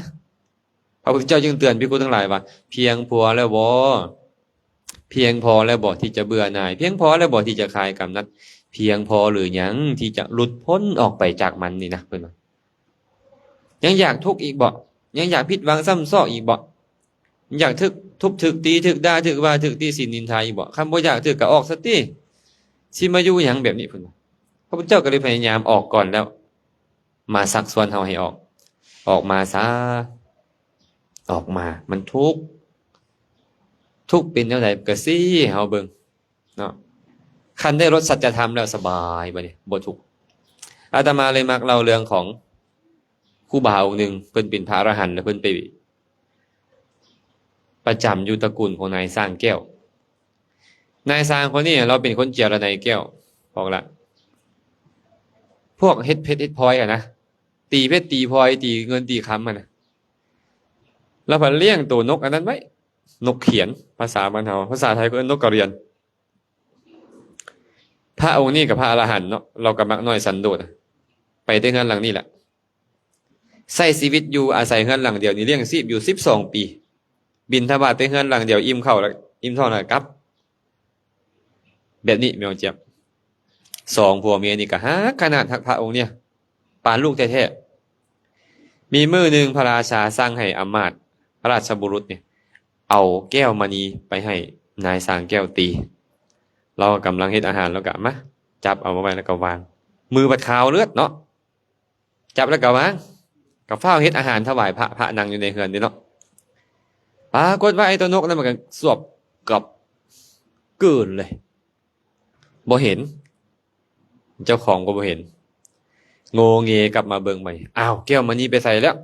ພະພຸດທະເຈົ້າຈຶ່ງເຕືອນພິກຂຸທັງຫຼາຍວ່າ ພຽງພໍແລ້ວບໍ່? ພຽງພໍແລ້ວບໍ່ທີ່ຈະເບື່ອໜ່າຍ? ພຽງພໍແລ້ວບໍ່ທີ່ຈະຄາຍກຳໜັດ? ພຽງພໍຫຼືຍັງທີ່ຈະຫຼຸດພົ້ນອອກໄປຈາກມັນນີ້ນະ ເພິ່ນວ່າ. ຍັງຢາກທຸກອີກບໍ່? ຍັງຢາກຜິດຫວັງຊ້ຳຊອກອີກບໍ່? ຢາກຖືກທຸບ ຖືກຕີ ຖືກດ່າ ຖືກວ່າ ຖືກຕິສິນນິນທາອີກບໍ່? ຄັນບໍ່ຢາກຖືກກໍອອກຊະຕິ ຊິມາຢູ່ຫຍັງແບບນີ້ ເພິ່ນວ່າ. ພະພຸດທະເຈົ້າກໍເລີຍພະຍາຍາມອອກກ່ອນແລ້ວ ມາຊັກຊວນເຮົາໃຫ້ອອກ. ອອກມາຊະ ອອກມາ ມັນທຸກ ທຸກເປັນແນວໃດ ກໍຊີ້ໃຫ້ເຮົາເບິ່ງເນາະ. ຄັນໄດ້ລົດສັດຈະທຳແລ້ວສະບາຍ ບັດນີ້ບໍ່ທຸກ. ອາດຕະມາເລີຍມັກເລົ່າເລື່ອງຂອງຄູບາອົງໜຶ່ງ ເພິ່ນເປັນພະອະລະຫັນ ແລ້ວເພິ່ນໄປປະຈຳຢູ່ຕະກູນຂອງນາຍຊ້າງແກ້ວ. ນາຍຊ້າງຄົນນີ້ລາວເປັນຄົນເຈຍລະໄນແກ້ວ ບອກລະ ພວກເຮັດເພັດເຮັດພອຍຫັ້ນນະ ຕີເພັດຕີພອຍ ຕີເງິນຕີຄຳຫັ້ນນະ. ລາວພັດລ້ຽງໂຕນົກອັນນັ້ນໄວ້ ນົກຂຽນ ພາສາບ້ານເຮົາ ພາສາໄທເອີ້ນນົກກະລຽນ. ພະອົງນີ້ກໍພະອະລະຫັນເນາະ ລາວກໍມັກນ້ອຍສັນໂດດ ໄປແຕ່ເຮືອນຫຼັງນີ້ແຫຼະ ໃຊ້ຊີວິດຢູ່ອາໄສເຮືອນຫຼັງດຽວນີ້ ລ້ຽງຊີບຢູ່ສິບສອງປີ ບິນທະບາດແຕ່ເຮືອນຫຼັງດຽວ ອີ່ມເຂົ້າແລ້ວ ອີ່ມທ້ອງແລ້ວກັບ ແບບນີ້ແມ່ນບໍ່ ຈຽບ? ສອງຜົວເມຍນີ້ກໍຮັກຂະໜາດ ຮັກພະອົງນີ້ປານລູກແທ້ໆ. ມີມື້ໜຶ່ງພະລາຊາສັ່ງໃຫ້ອຳມາດ ພະລາຊະບຸລຸດນີ້ ເອົາແກ້ວມະນີໄປໃຫ້ນາຍຊ້າງແກ້ວຕີ. ລາວກຳລັງເຮັດອາຫານ ລາວກໍມາຈັບເອົາມາໄວ້ ແລ້ວກໍວາງ ມືບັດຄາວເລືອດເນາະ. ຈັບແລ້ວກໍວາງ ກໍຟ້າວເຮັດອາຫານຖວາຍພະ ພະນັ່ງຢູ່ໃນເຮືອນເດ້ເນາະ. ປາກົດວ່າໄອ້ຕົວນົກນັ້ນມັນກໍສວບກັບກືນເລີຍ ບໍ່ເຫັນ ເຈົ້າຂອງກໍບໍ່ເຫັນ ໂງເງກັບມາເບິ່ງໃໝ່. ອ້າວ ແກ້ວມະນີໄປໃສແລ້ວ?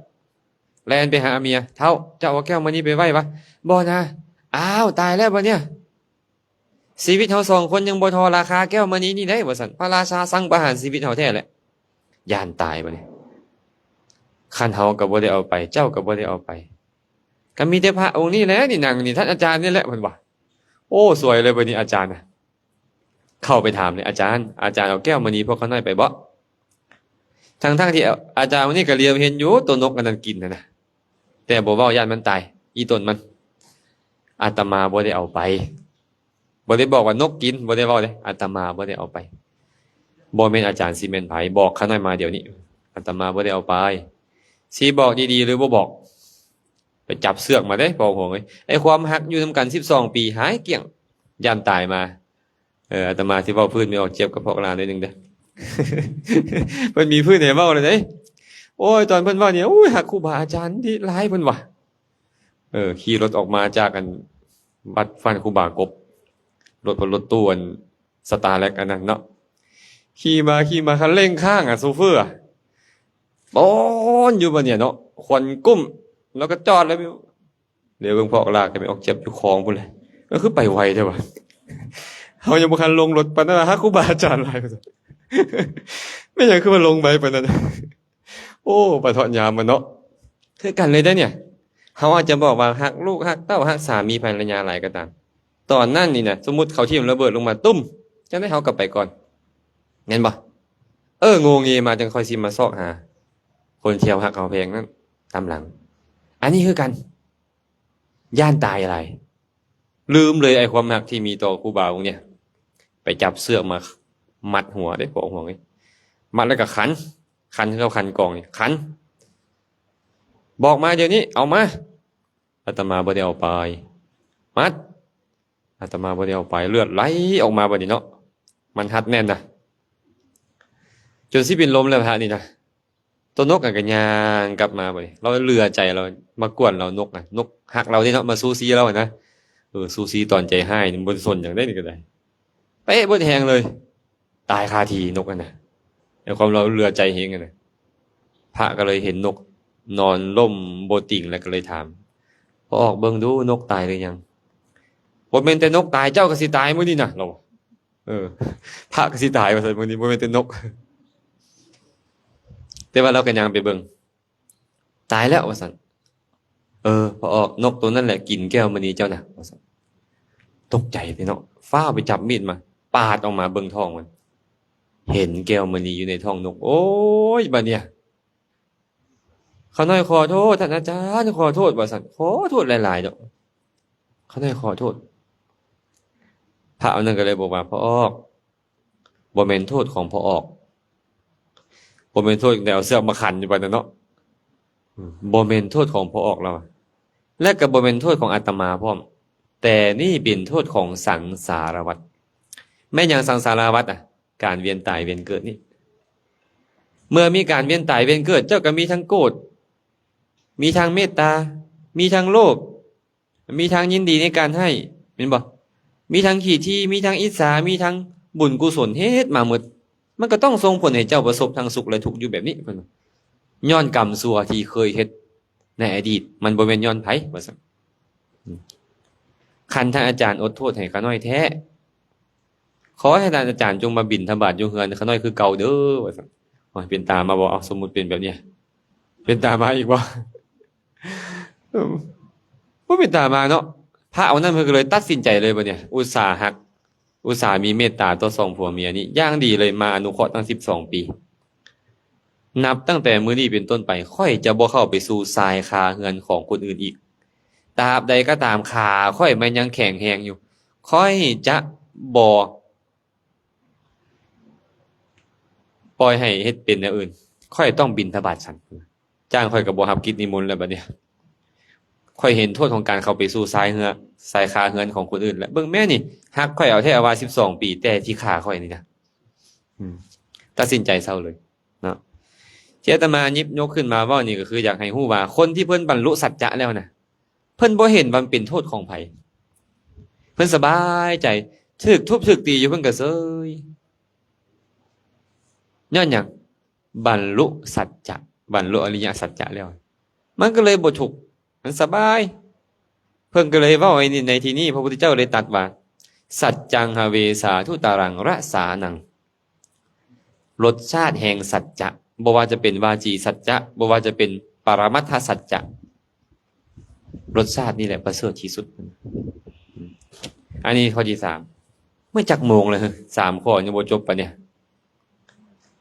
ແລ່ນໄປຫາເມຍ ເຖົ້າ ເຈົ້າເອົາແກ້ວມະນີໄປໄວ້ວະ? ບໍ່ນາ. ອ້າວ ຕາຍແລ້ວບັດນີ້ ຊີວິດເຮົາສອງຄົນຍັງບໍ່ທໍ່ລາຄາແກ້ວມະນີນີ້ໄດ໋ ວ່າຊັ້ນ. ພະລາຊາສັ່ງປະຫານຊີວິດເຮົາແທ້ແຫຼະ ຢ້ານຕາຍບັດນີ້. ຄັນເຮົາກໍບໍ່ໄດ້ເອົາໄປ ເຈົ້າກໍບໍ່ໄດ້ເອົາໄປ ກໍມີແຕ່ພະອົງນີ້ແຫຼະ ນີ້ນັ່ງນີ້ ທ່ານອາຈານນີ້ແຫຼະ ເພິ່ນວ່າ. ໂອ້ ສວຍເລີຍບັດນີ້ ອາຈານນະ ເຂົ້າໄປຖາມເລີຍ ອາຈານ ອາຈານເອົາແກ້ວມະນີພວກຂ້ານ້ອຍໄປບໍ່? ທັງໆທີ່ອາຈານຄົນນີ້ກໍຫຼຽວເຫັນຢູ່ ໂຕນົກອັນນັ້ນກິນຫັ້ນນະ ແຕ່ບໍ່ເວົ້າ ຢ້ານມັນຕາຍ ອີ່ຕົນມັນ. ອາດຕະມາບໍ່ໄດ້ເອົາໄປ ບໍ່ໄດ້ບອກວ່ານົກກິນ ບໍ່ໄດ້ເວົ້າເດ້ ອາດຕະມາບໍ່ໄດ້ເອົາໄປ. ບໍ່ແມ່ນອາຈານຊິແມ່ນໃຜ ບອກຂ້ານ້ອຍມາດຽວນີ້ ອາດຕະມາບໍ່ໄດ້ເອົາໄປ. ຊິບອກດີໆ ຫຼືບໍ່ບອກ? ໄປຈັບເຊືອກມາເດ້ພໍ່ຫົວເອີຍ. ໄອ້ຄວາມຮັກຢູ່ນຳກັນສິບສອງປີຫາຍກ້ຽງ ຢ້ານຕາຍມາ. ເອີ ອາດຕະມາຊິເວົ້າພື້ນແມ່ອອກຈຽບກັບພວກຫຼານໜ້ອຍໜຶ່ງເດີ້ ເພິ່ນມີພື້ນໃຫ້ເວົ້າແລ້ວເດ້. ໂອ້ຍ ຕອນເພິ່ນເວົ້ານີ້ ໂອ້ຍ ຮັກຄູບາອາຈານຫຼາຍ ເພິ່ນວ່າ. ເອີ ຂີ່ລົດອອກມາຈາກອັນ ວັດບ້ານຄູບາກົບ ລົດ ລົດຕູ້ອັນ ສະຕາເລັກອັນນັ້ນເນາະ ຂີ່ມາ ຂີ່ມາ ຄັນເລັ່ງຄ້າງອະ ໂຊເຟີອະ ປອນຢູ່ບັດນີ້ເນາະ ຄວັນກຸ້ມ ແລ້ວກໍຈອດແລ້ວ. ດຽວເບິ່ງພວກລາກກໍໄປອອກຈັບຢູ່ຄອງພຸ້ນແຫຼະ. ເອີ ຄືໄປໄວແທ້ວະ ເຮົາຍັງບໍ່ທັນລົງລົດປານນັ້ນ ຫາຄູບາອາຈານຫຼາຍ ແມ່ນຫຍັງຄືວ່າລົງໄວປານນັ້ນ? ໂອ້ ປະເທາະຍາມມັນເນາະ ຄືກັນເລີຍເດ້ນີ້. ເຮົາອາດຈະບອກວ່າຮັກລູກ ຮັກເຕົ້າ ຮັກສາມີພັນລະຍາຫຼາຍກໍຕາມ ຕອນນັ້ນນີ້ນະ ສົມມຸດເຂົາຖິ້ມລະເບີດລົງມາຕຸ້ມ ຈັ່ງໃດເຮົາກໍໄປກ່ອນ ແມ່ນບໍ່? ເອີ ໂງເງມາ ຈັ່ງຄ່ອຍຊິມາຊອກຫາຄົນທີ່ເຮົາຮັກເຮົາແພງນັ້ນຕາມຫຼັງ. ອັນນີ້ຄືກັນ ຢ້ານຕາຍຫຼາຍ ລືມເລີຍໄອ້ຄວາມຮັກທີ່ມີຕໍ່ຄູບາອົງນີ້. ໄປຈັບເຊືອກມາມັດຫົວເດ້ ພວກຫົວນີ້ ມັດແລ້ວກໍຂັນ ຂັນຄືເຂົາຂັນກອງນີ້ ຂັນ ບອກມາດຽວນີ້ ເອົາມາ. ອາດຕະມາບໍ່ໄດ້ເອົາໄປ ມັດ ອາດຕະມາບໍ່ໄດ້ເອົາໄປ ເລືອດໄຫຼອອກມາບັດນີ້ເນາະ ມັນຮັດແໜ້ນນະ ຈົນຊິເປັນລົມແລ້ວພະນີ້ນະ. ໂຕນົກຫັ້ນກໍຍ່າງກັບມາບັດນີ້ ລາວເຫຼືອໃຈ ລາວມາກວນລາວ ນົກນະ ນົກຮັກລາວເດ້ເນາະ ມາຊູຊີລາວຫັ້ນນະ. ເອີ ຊູຊີຕອນໃຈຮ້າຍນີ້ ບໍ່ສົນຫຍັງເດ້ນີ້ກໍໄດ້ ເຕະເບິດແຮງເລີຍ ຕາຍຄາທີ່ນົກຫັ້ນນະ ດ້ວຍຄວາມລາວເຫຼືອໃຈແຮງຫັ້ນນະ. ພະກໍເລີຍເຫັນນົກນອນລົ້ມບໍ່ຕິງ ແລ້ວກໍເລີຍຖາມ ພໍ່ອອກເບິ່ງດູ ນົກຕາຍຫຼືຍັງ? ບໍ່ແມ່ນແຕ່ນົກຕາຍ ເຈົ້າກໍຊິຕາຍມື້ນີ້ນະ ລາວວ່າ. ເອີ ພະກໍຊິຕາຍວ່າຊັ້ນ ມື້ນີ້ບໍ່ແມ່ນແຕ່ນົກ. ແຕ່ວ່າລາວກໍຍ່າງໄປເບິ່ງ ຕາຍແລ້ວວ່າຊັ້ນ. ເອີ ພໍ່ອອກ ນົກໂຕນັ້ນແຫຼະກິນແກ້ວມະນີເຈົ້ານະວ່າຊັ້ນ. ຕົກໃຈເດ້ເນາະ ຟ້າວໄປຈັບມີດມາ ປາດອອກມາເບິ່ງທ້ອງມັນ ເຫັນແກ້ວມະນີຢູ່ໃນທ້ອງນົກ. ໂອ້ຍ ບາດເນີ້ຍ ຂ້ານ້ອຍຂໍໂທດ ທ່ານອາຈານ ຂໍໂທດວ່າຊັ້ນ ຂໍໂທດຫຼາຍໆເນາະ ຂ້ານ້ອຍຂໍໂທດ. ພະອັນນັ້ນກໍເລີຍບອກວ່າ ພໍ່ອອກ ບໍ່ແມ່ນໂທດຂອງພໍ່ອອກ ບໍ່ແມ່ນໂທດ ໄດ້ເອົາເຊືອກມາຂັນຢູ່ປານນັ້ນເນາະ ບໍ່ແມ່ນໂທດຂອງພໍ່ອອກລາວ ແລະກໍບໍ່ແມ່ນໂທດຂອງອາດຕະມາພ້ອມ ແຕ່ນີ້ເປັນໂທດຂອງສັງສາລະວັດ. ແມ່ນຫຍັງສັງສາລະວັດນະ? ການວຽນຕາຍວຽນເກີດນີ້ ເມື່ອມີການວຽນຕາຍວຽນເກີດ ເຈົ້າກໍມີທັງໂກດ ມີທັງເມດຕາ ມີທັງໂລບ ມີທັງຍິນດີໃນການໃຫ້ ແມ່ນບໍ່? ມີທັງຂີ້ຖີ່ ມີທັງອິດສາ ມີທັງບຸນກຸສົນ ເຮັດມາໝົດ ມັນກໍຕ້ອງສົ່ງຜົນໃຫ້ເຈົ້າປະສົບທັງສຸກ ແລະ ທຸກຢູ່ແບບນີ້ ເພິ່ນວ່າ ຍ້ອນກຳຊົ່ວທີ່ເຄີຍເຮັດໃນອະດີດ ມັນບໍ່ແມ່ນຍ້ອນໃຜ ວ່າຊັ້ນ. ຄັນທ່ານອາຈານອົດໂທດໃຫ້ຂ້ານ້ອຍແທ້ ຂໍໃຫ້ທ່ານອາຈານຈົ່ງມາບິນທະບາດຢູ່ເຮືອນຂ້ານ້ອຍຄືເກົ່າເດີ ວ່າຊັ້ນ. ໂອ້ຍ ເປັນຕາມາບໍ່? ເອົາ ສົມມຸດເປັນແບບນີ້ ເປັນຕາມາອີກບໍ່? ບໍ່ເປັນຕາມາເນາະ. ພະອົງນັ້ນເພິ່ນກໍເລີຍຕັດສິນໃຈເລີຍບັດນີ້ ອຸດສາຮັກ ອຸດສາມີເມດຕາຕໍ່ສອງຜົວເມຍນີ້ຢ່າງດີເລີຍ ມາອະນຸເຄາະຕັ້ງສິບສອງປີ. ນັບຕັ້ງແຕ່ມື້ນີ້ເປັນຕົ້ນໄປ ຂ້ອຍຈະບໍ່ເຂົ້າໄປສູ່ຊາຍຄາເຮືອນຂອງຄົນອື່ນອີກ. ຕາບໃດກໍຕາມ ຂາຂ້ອຍມັນຍັງແຂງແຮງຢູ່ ຂ້ອຍຈະບໍ່ປ່ອຍໃຫ້ເຮັດເປັນແນວອື່ນ. ຂ້ອຍຕ້ອງບິນທະບາດສັນ. ຈ້າງຂ້ອຍກໍບໍ່ຮັບກິດນິມົນແລ້ວບັດນີ້. ຂ້ອຍເຫັນໂທດຂອງການເຂົ້າໄປສູ່ຊາຍເຮືອ ຊາຍຄາເຮືອນຂອງຄົນອື່ນແລ້ວ. ເບິ່ງແມ້ນີ້ ຮັກຂ້ອຍເອົາແທ້ເອົາວ່າສິບສອງປີ ແຕ່ທີ່ຂ້າຂ້ອຍນີ້ນະ. ອືມ ຕັດສິນໃຈເຊົາເລີຍເນາະ. ທີ່ອາດຕະມາຫຍິບຍົກຂຶ້ນມາເວົ້ານີ້ ກໍຄືຢາກໃຫ້ຮູ້ວ່າ ຄົນທີ່ເພິ່ນບັນລຸສັດຈະແລ້ວນະ ເພິ່ນບໍ່ເຫັນວ່າມັນເປັນໂທດຂອງໃຜ ເພິ່ນສະບາຍໃຈ ຖືກທຸບຖືກຕີຢູ່ ເພິ່ນກໍເຊີຍ. ຍ້ອນຫຍັງ? ບັນລຸສັດຈະ ບັນລຸອະລິຍະສັດຈະແລ້ວ ມັນກໍເລີຍບໍ່ທຸກ ມັນສະບາຍ. ເພິ່ນກໍເລີຍເວົ້າໃນ ໃນທີ່ນີ້ ພະພຸດທະເຈົ້າເລີຍຕັດວ່າ ສັດຈັງ ຫະເວສາທຸຕະລັງ ຣະສານັງ. ລົດຊາດແຫ່ງສັດຈະ ບໍ່ວ່າຈະເປັນວາຈີສັດຈະ ບໍ່ວ່າຈະເປັນປະລະມັດທະສັດຈະ ລົດຊາດນີ້ແຫຼະປະເສີດທີ່ສຸດ. ອັນນີ້ຂໍ້ທີສາມ. ເມື່ອຈັກໂມງແລ້ວ? ສາມຂໍ້ຍັງບໍ່ຈົບປານນີ້.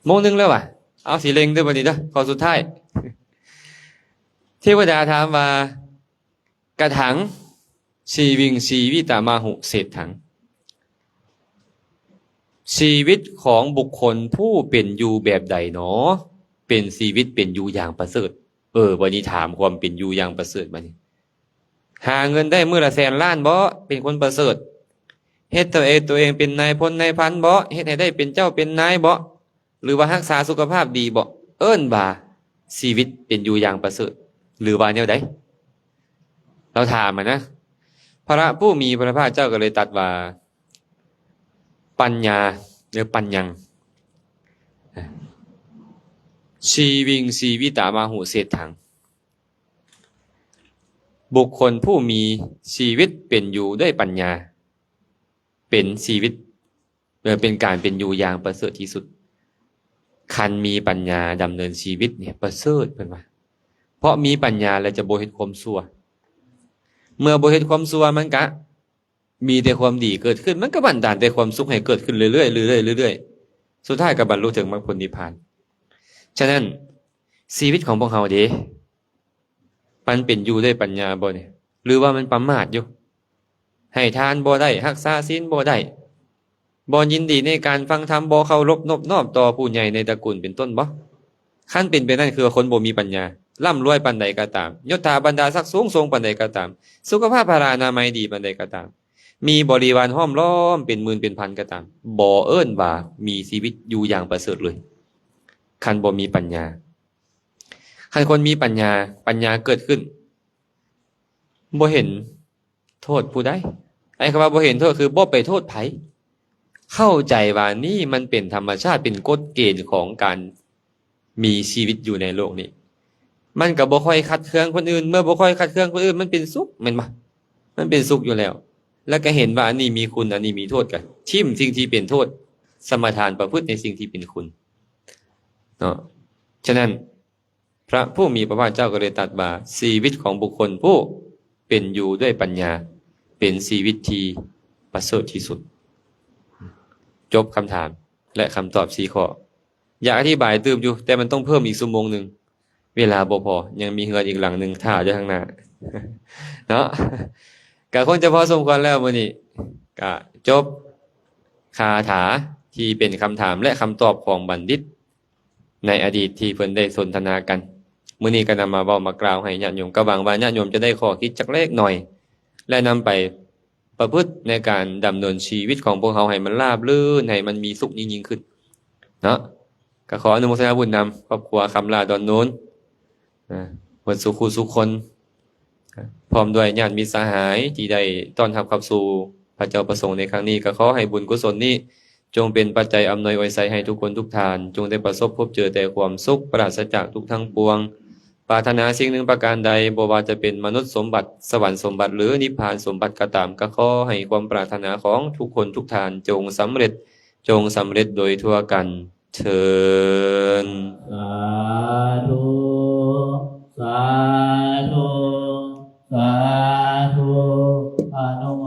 ໂມງໜຶ່ງແລ້ວຫວາ? ເອົາ ຊິເລັ່ງເດີບັດນີ້ເດີ ຂໍ້ສຸດທ້າຍ. ເທວະດາຖາມວ່າ ກະຖັງ ຊີວິງ ຊີວິຕະມະຫຸເສດຖັງ ຊີວິດຂອງບຸກຄົນຜູ້ເປັນຢູ່ແບບໃດໜໍ ເປັນຊີວິດເປັນຢູ່ຢ່າງປະເສີດ? ເອີ ບັດນີ້ຖາມຄວາມເປັນຢູ່ຢ່າງປະເສີດບັດນີ້. ຫາເງິນໄດ້ມື້ລະແສນລ້ານບໍ? ເປັນຄົນປະເສີດ. ເຮັດຕົວເອງ ຕົວເອງເປັນນາຍພົນນາຍພັນບໍ? ເຮັດໃຫ້ໄດ້ເປັນເຈົ້າເປັນນາຍບໍ? ຫຼືວ່າຮັກສາສຸຂະພາບດີບໍ? ເອີ້ນວ່າຊີວິດເປັນຢູ່ຢ່າງປະເສີດ ຫຼືວ່າແນວໃດ? ລາວຖາມຫັ້ນນະ. ພະຜູ້ມີພະພາກເຈົ້າກໍເລີຍຕັດວ່າ ປັນຍາ ຫຼື ປັນຍັງ ຊີວິງ ຊີວິຕະມະຫຸເສດຖັງ ບຸກຄົນຜູ້ມີຊີວິດເປັນຢູ່ດ້ວຍປັນຍາ ເປັນຊີວິດ ເອີ ເປັນການເປັນຢູ່ຢ່າງປະເສີດທີ່ສຸດ. ຄັນມີປັນຍາດຳເນີນຊີວິດນີ້ປະເສີດ ເພິ່ນວ່າ ເພາະມີປັນຍາແລ້ວຈະບໍ່ເຮັດຄວາມຊົ່ວ. ເມື່ອບໍ່ເຮັດຄວາມຊົ່ວ ມັນກະມີແຕ່ຄວາມດີເກີດຂຶ້ນ ມັນກະບັນດານແຕ່ຄວາມສຸກໃຫ້ເກີດຂຶ້ນເລື້ອຍໆ ເລື້ອຍໆ ເລື້ອຍໆ ສຸດທ້າຍກະບັນລຸເຖິງມັກຜົນນິບພານ. ສະນັ້ນ ຊີວິດຂອງພວກເຮົາເດ ມັນເປັນຢູ່ດ້ວຍປັນຍາບໍ່ນີ້ ຫຼືວ່າມັນປະໝາດຢູ່? ໃຫ້ທານບໍ່ໄດ້ ຮັກສາສິນບໍ່ໄດ້ ບໍ່ຍິນດີໃນການຟັງທຳ ບໍ່ເຄົາລົບນົບນອບຕໍ່ຜູ້ໃຫຍ່ໃນຕະກຸນເປັນຕົ້ນບໍ? ຄັນເປັນໄປນັ້ນ ຄືວ່າຄົນບໍ່ມີປັນຍາ. ລ່ຳລວຍປານໃດກໍຕາມ ຍົດຖາບັນດາສັກສູງສົ່ງປານໃດກໍຕາມ ສຸຂະພາບພະລາອະນາໄມດີປານໃດກໍຕາມ ມີບໍລິວານຫ້ອມລ້ອມເປັນໝື່ນເປັນພັນກໍຕາມ ບໍ່ເອີ້ນວ່າມີຊີວິດຢູ່ຢ່າງປະເສີດເລີຍ ຄັນບໍ່ມີປັນຍາ. ຄັນຄົນມີປັນຍາ ປັນຍາເກີດຂຶ້ນ ບໍ່ເຫັນໂທດຜູ້ໃດ. ໄອ້ຄຳວ່າບໍ່ເຫັນໂທດ ຄືບໍ່ໄປໂທດໃຜ. ເຂົ້າໃຈວ່ານີ້ມັນເປັນທຳມະຊາດ ເປັນກົດເກນຂອງການມີຊີວິດຢູ່ໃນໂລກນີ້. ມັນກໍບໍ່ຄ່ອຍຂັດເຄືອງຄົນອື່ນ. ເມື່ອບໍ່ຄ່ອຍຂັດເຄືອງຄົນອື່ນ ມັນເປັນສຸກ ແມ່ນບໍ່? ມັນເປັນສຸກຢູ່ແລ້ວ. ແລ້ວກໍເຫັນວ່າອັນນີ້ມີຄຸນ ອັນນີ້ມີໂທດ ກໍຖິ້ມສິ່ງທີ່ເປັນໂທດ ສະມາທານປະພຶດໃນສິ່ງທີ່ເປັນຄຸນເນາະ. ສະນັ້ນ ພະຜູ້ມີພະພາກເຈົ້າກໍເລີຍຕັດວ່າ ຊີວິດຂອງບຸກຄົນຜູ້ເປັນຢູ່ດ້ວຍປັນຍາ ເປັນຊີວິດທີ່ປະເສີດທີ່ສຸດ. ຈົບຄຳຖາມ ແລະ ຄຳຕອບສີ່ຂໍ້. ຢາກອະທິບາຍຕື່ມຢູ່ ແຕ່ມັນຕ້ອງເພີ່ມອີກຊົ່ວໂມງໜຶ່ງ ເວລາບໍ່ພໍ ຍັງມີເຮືອນອີກຫຼັງໜຶ່ງຖ້າຢູ່ທາງໜ້າເນາະ. ກໍຄົງຈະພໍສົມຄວນແລ້ວມື້ນີ້ ກໍຈົບຄາຖາທີ່ເປັນຄຳຖາມ ແລະ ຄຳຕອບຂອງບັນດິດໃນອະດີດທີ່ເພິ່ນໄດ້ສົນທະນາກັນ. ມື້ນີ້ກໍນຳມາເວົ້າມາກ່າວໃຫ້ຍາດໂຍມ ກໍຫວັງວ່າຍາດໂຍມຈະໄດ້ຂໍ້ຄິດຈັກເລັກໜ້ອຍ ແລະ ນຳໄປ ປະພຶດໃນການດຳເນີນຊີວິດຂອງພວກເຮົາໃຫ້ມັນລາບລື່ນ ໃຫ້ມັນມີສຸກຍິ່ງໆຂຶ້ນເນາະ. ກໍຂໍອະນຸໂມທະນາບຸນນຳຄອບຄົວຄຳຫຼ້າດອນໂນນ ນະ ໝົດສູ່ຄູ່ສູ່ຄົນ ພ້ອມດ້ວຍຍາດມິດສະຫາຍທີ່ໄດ້ຕ້ອນຮັບຂັບສູ່ພະເຈົ້າປະສົງໃນຄັ້ງນີ້ ກໍຂໍໃຫ້ບຸນກຸສົນນີ້ ຈົ່ງເປັນປັດໄຈອຳນວຍອວຍໄຊໃຫ້ທຸກຄົນທຸກທ່ານ ຈົ່ງໄດ້ປະສົບພົບເຈີແຕ່ຄວາມສຸກ ປາສະຈາກທຸກທັງປວງ. ປາດຖະໜາສິ່ງໜຶ່ງປະການໃດ, ບໍ່ວ່າຈະເປັນມະນຸດສົມບັດ, ສະຫວັນສົມບັດ ຫຼື ນິບພານສົມບັດກໍຕາມ, ກໍຂໍໃຫ້ຄວາມປາດຖະໜາຂອງທຸກຄົນທຸກທ່ານ ຈົ່ງສຳເລັດ, ຈົ່ງສຳເລັດໂດຍທົ່ວກັນເທີ້ນ. ສາທຸ ສາທຸ ສາທຸ ອະນຸໂມ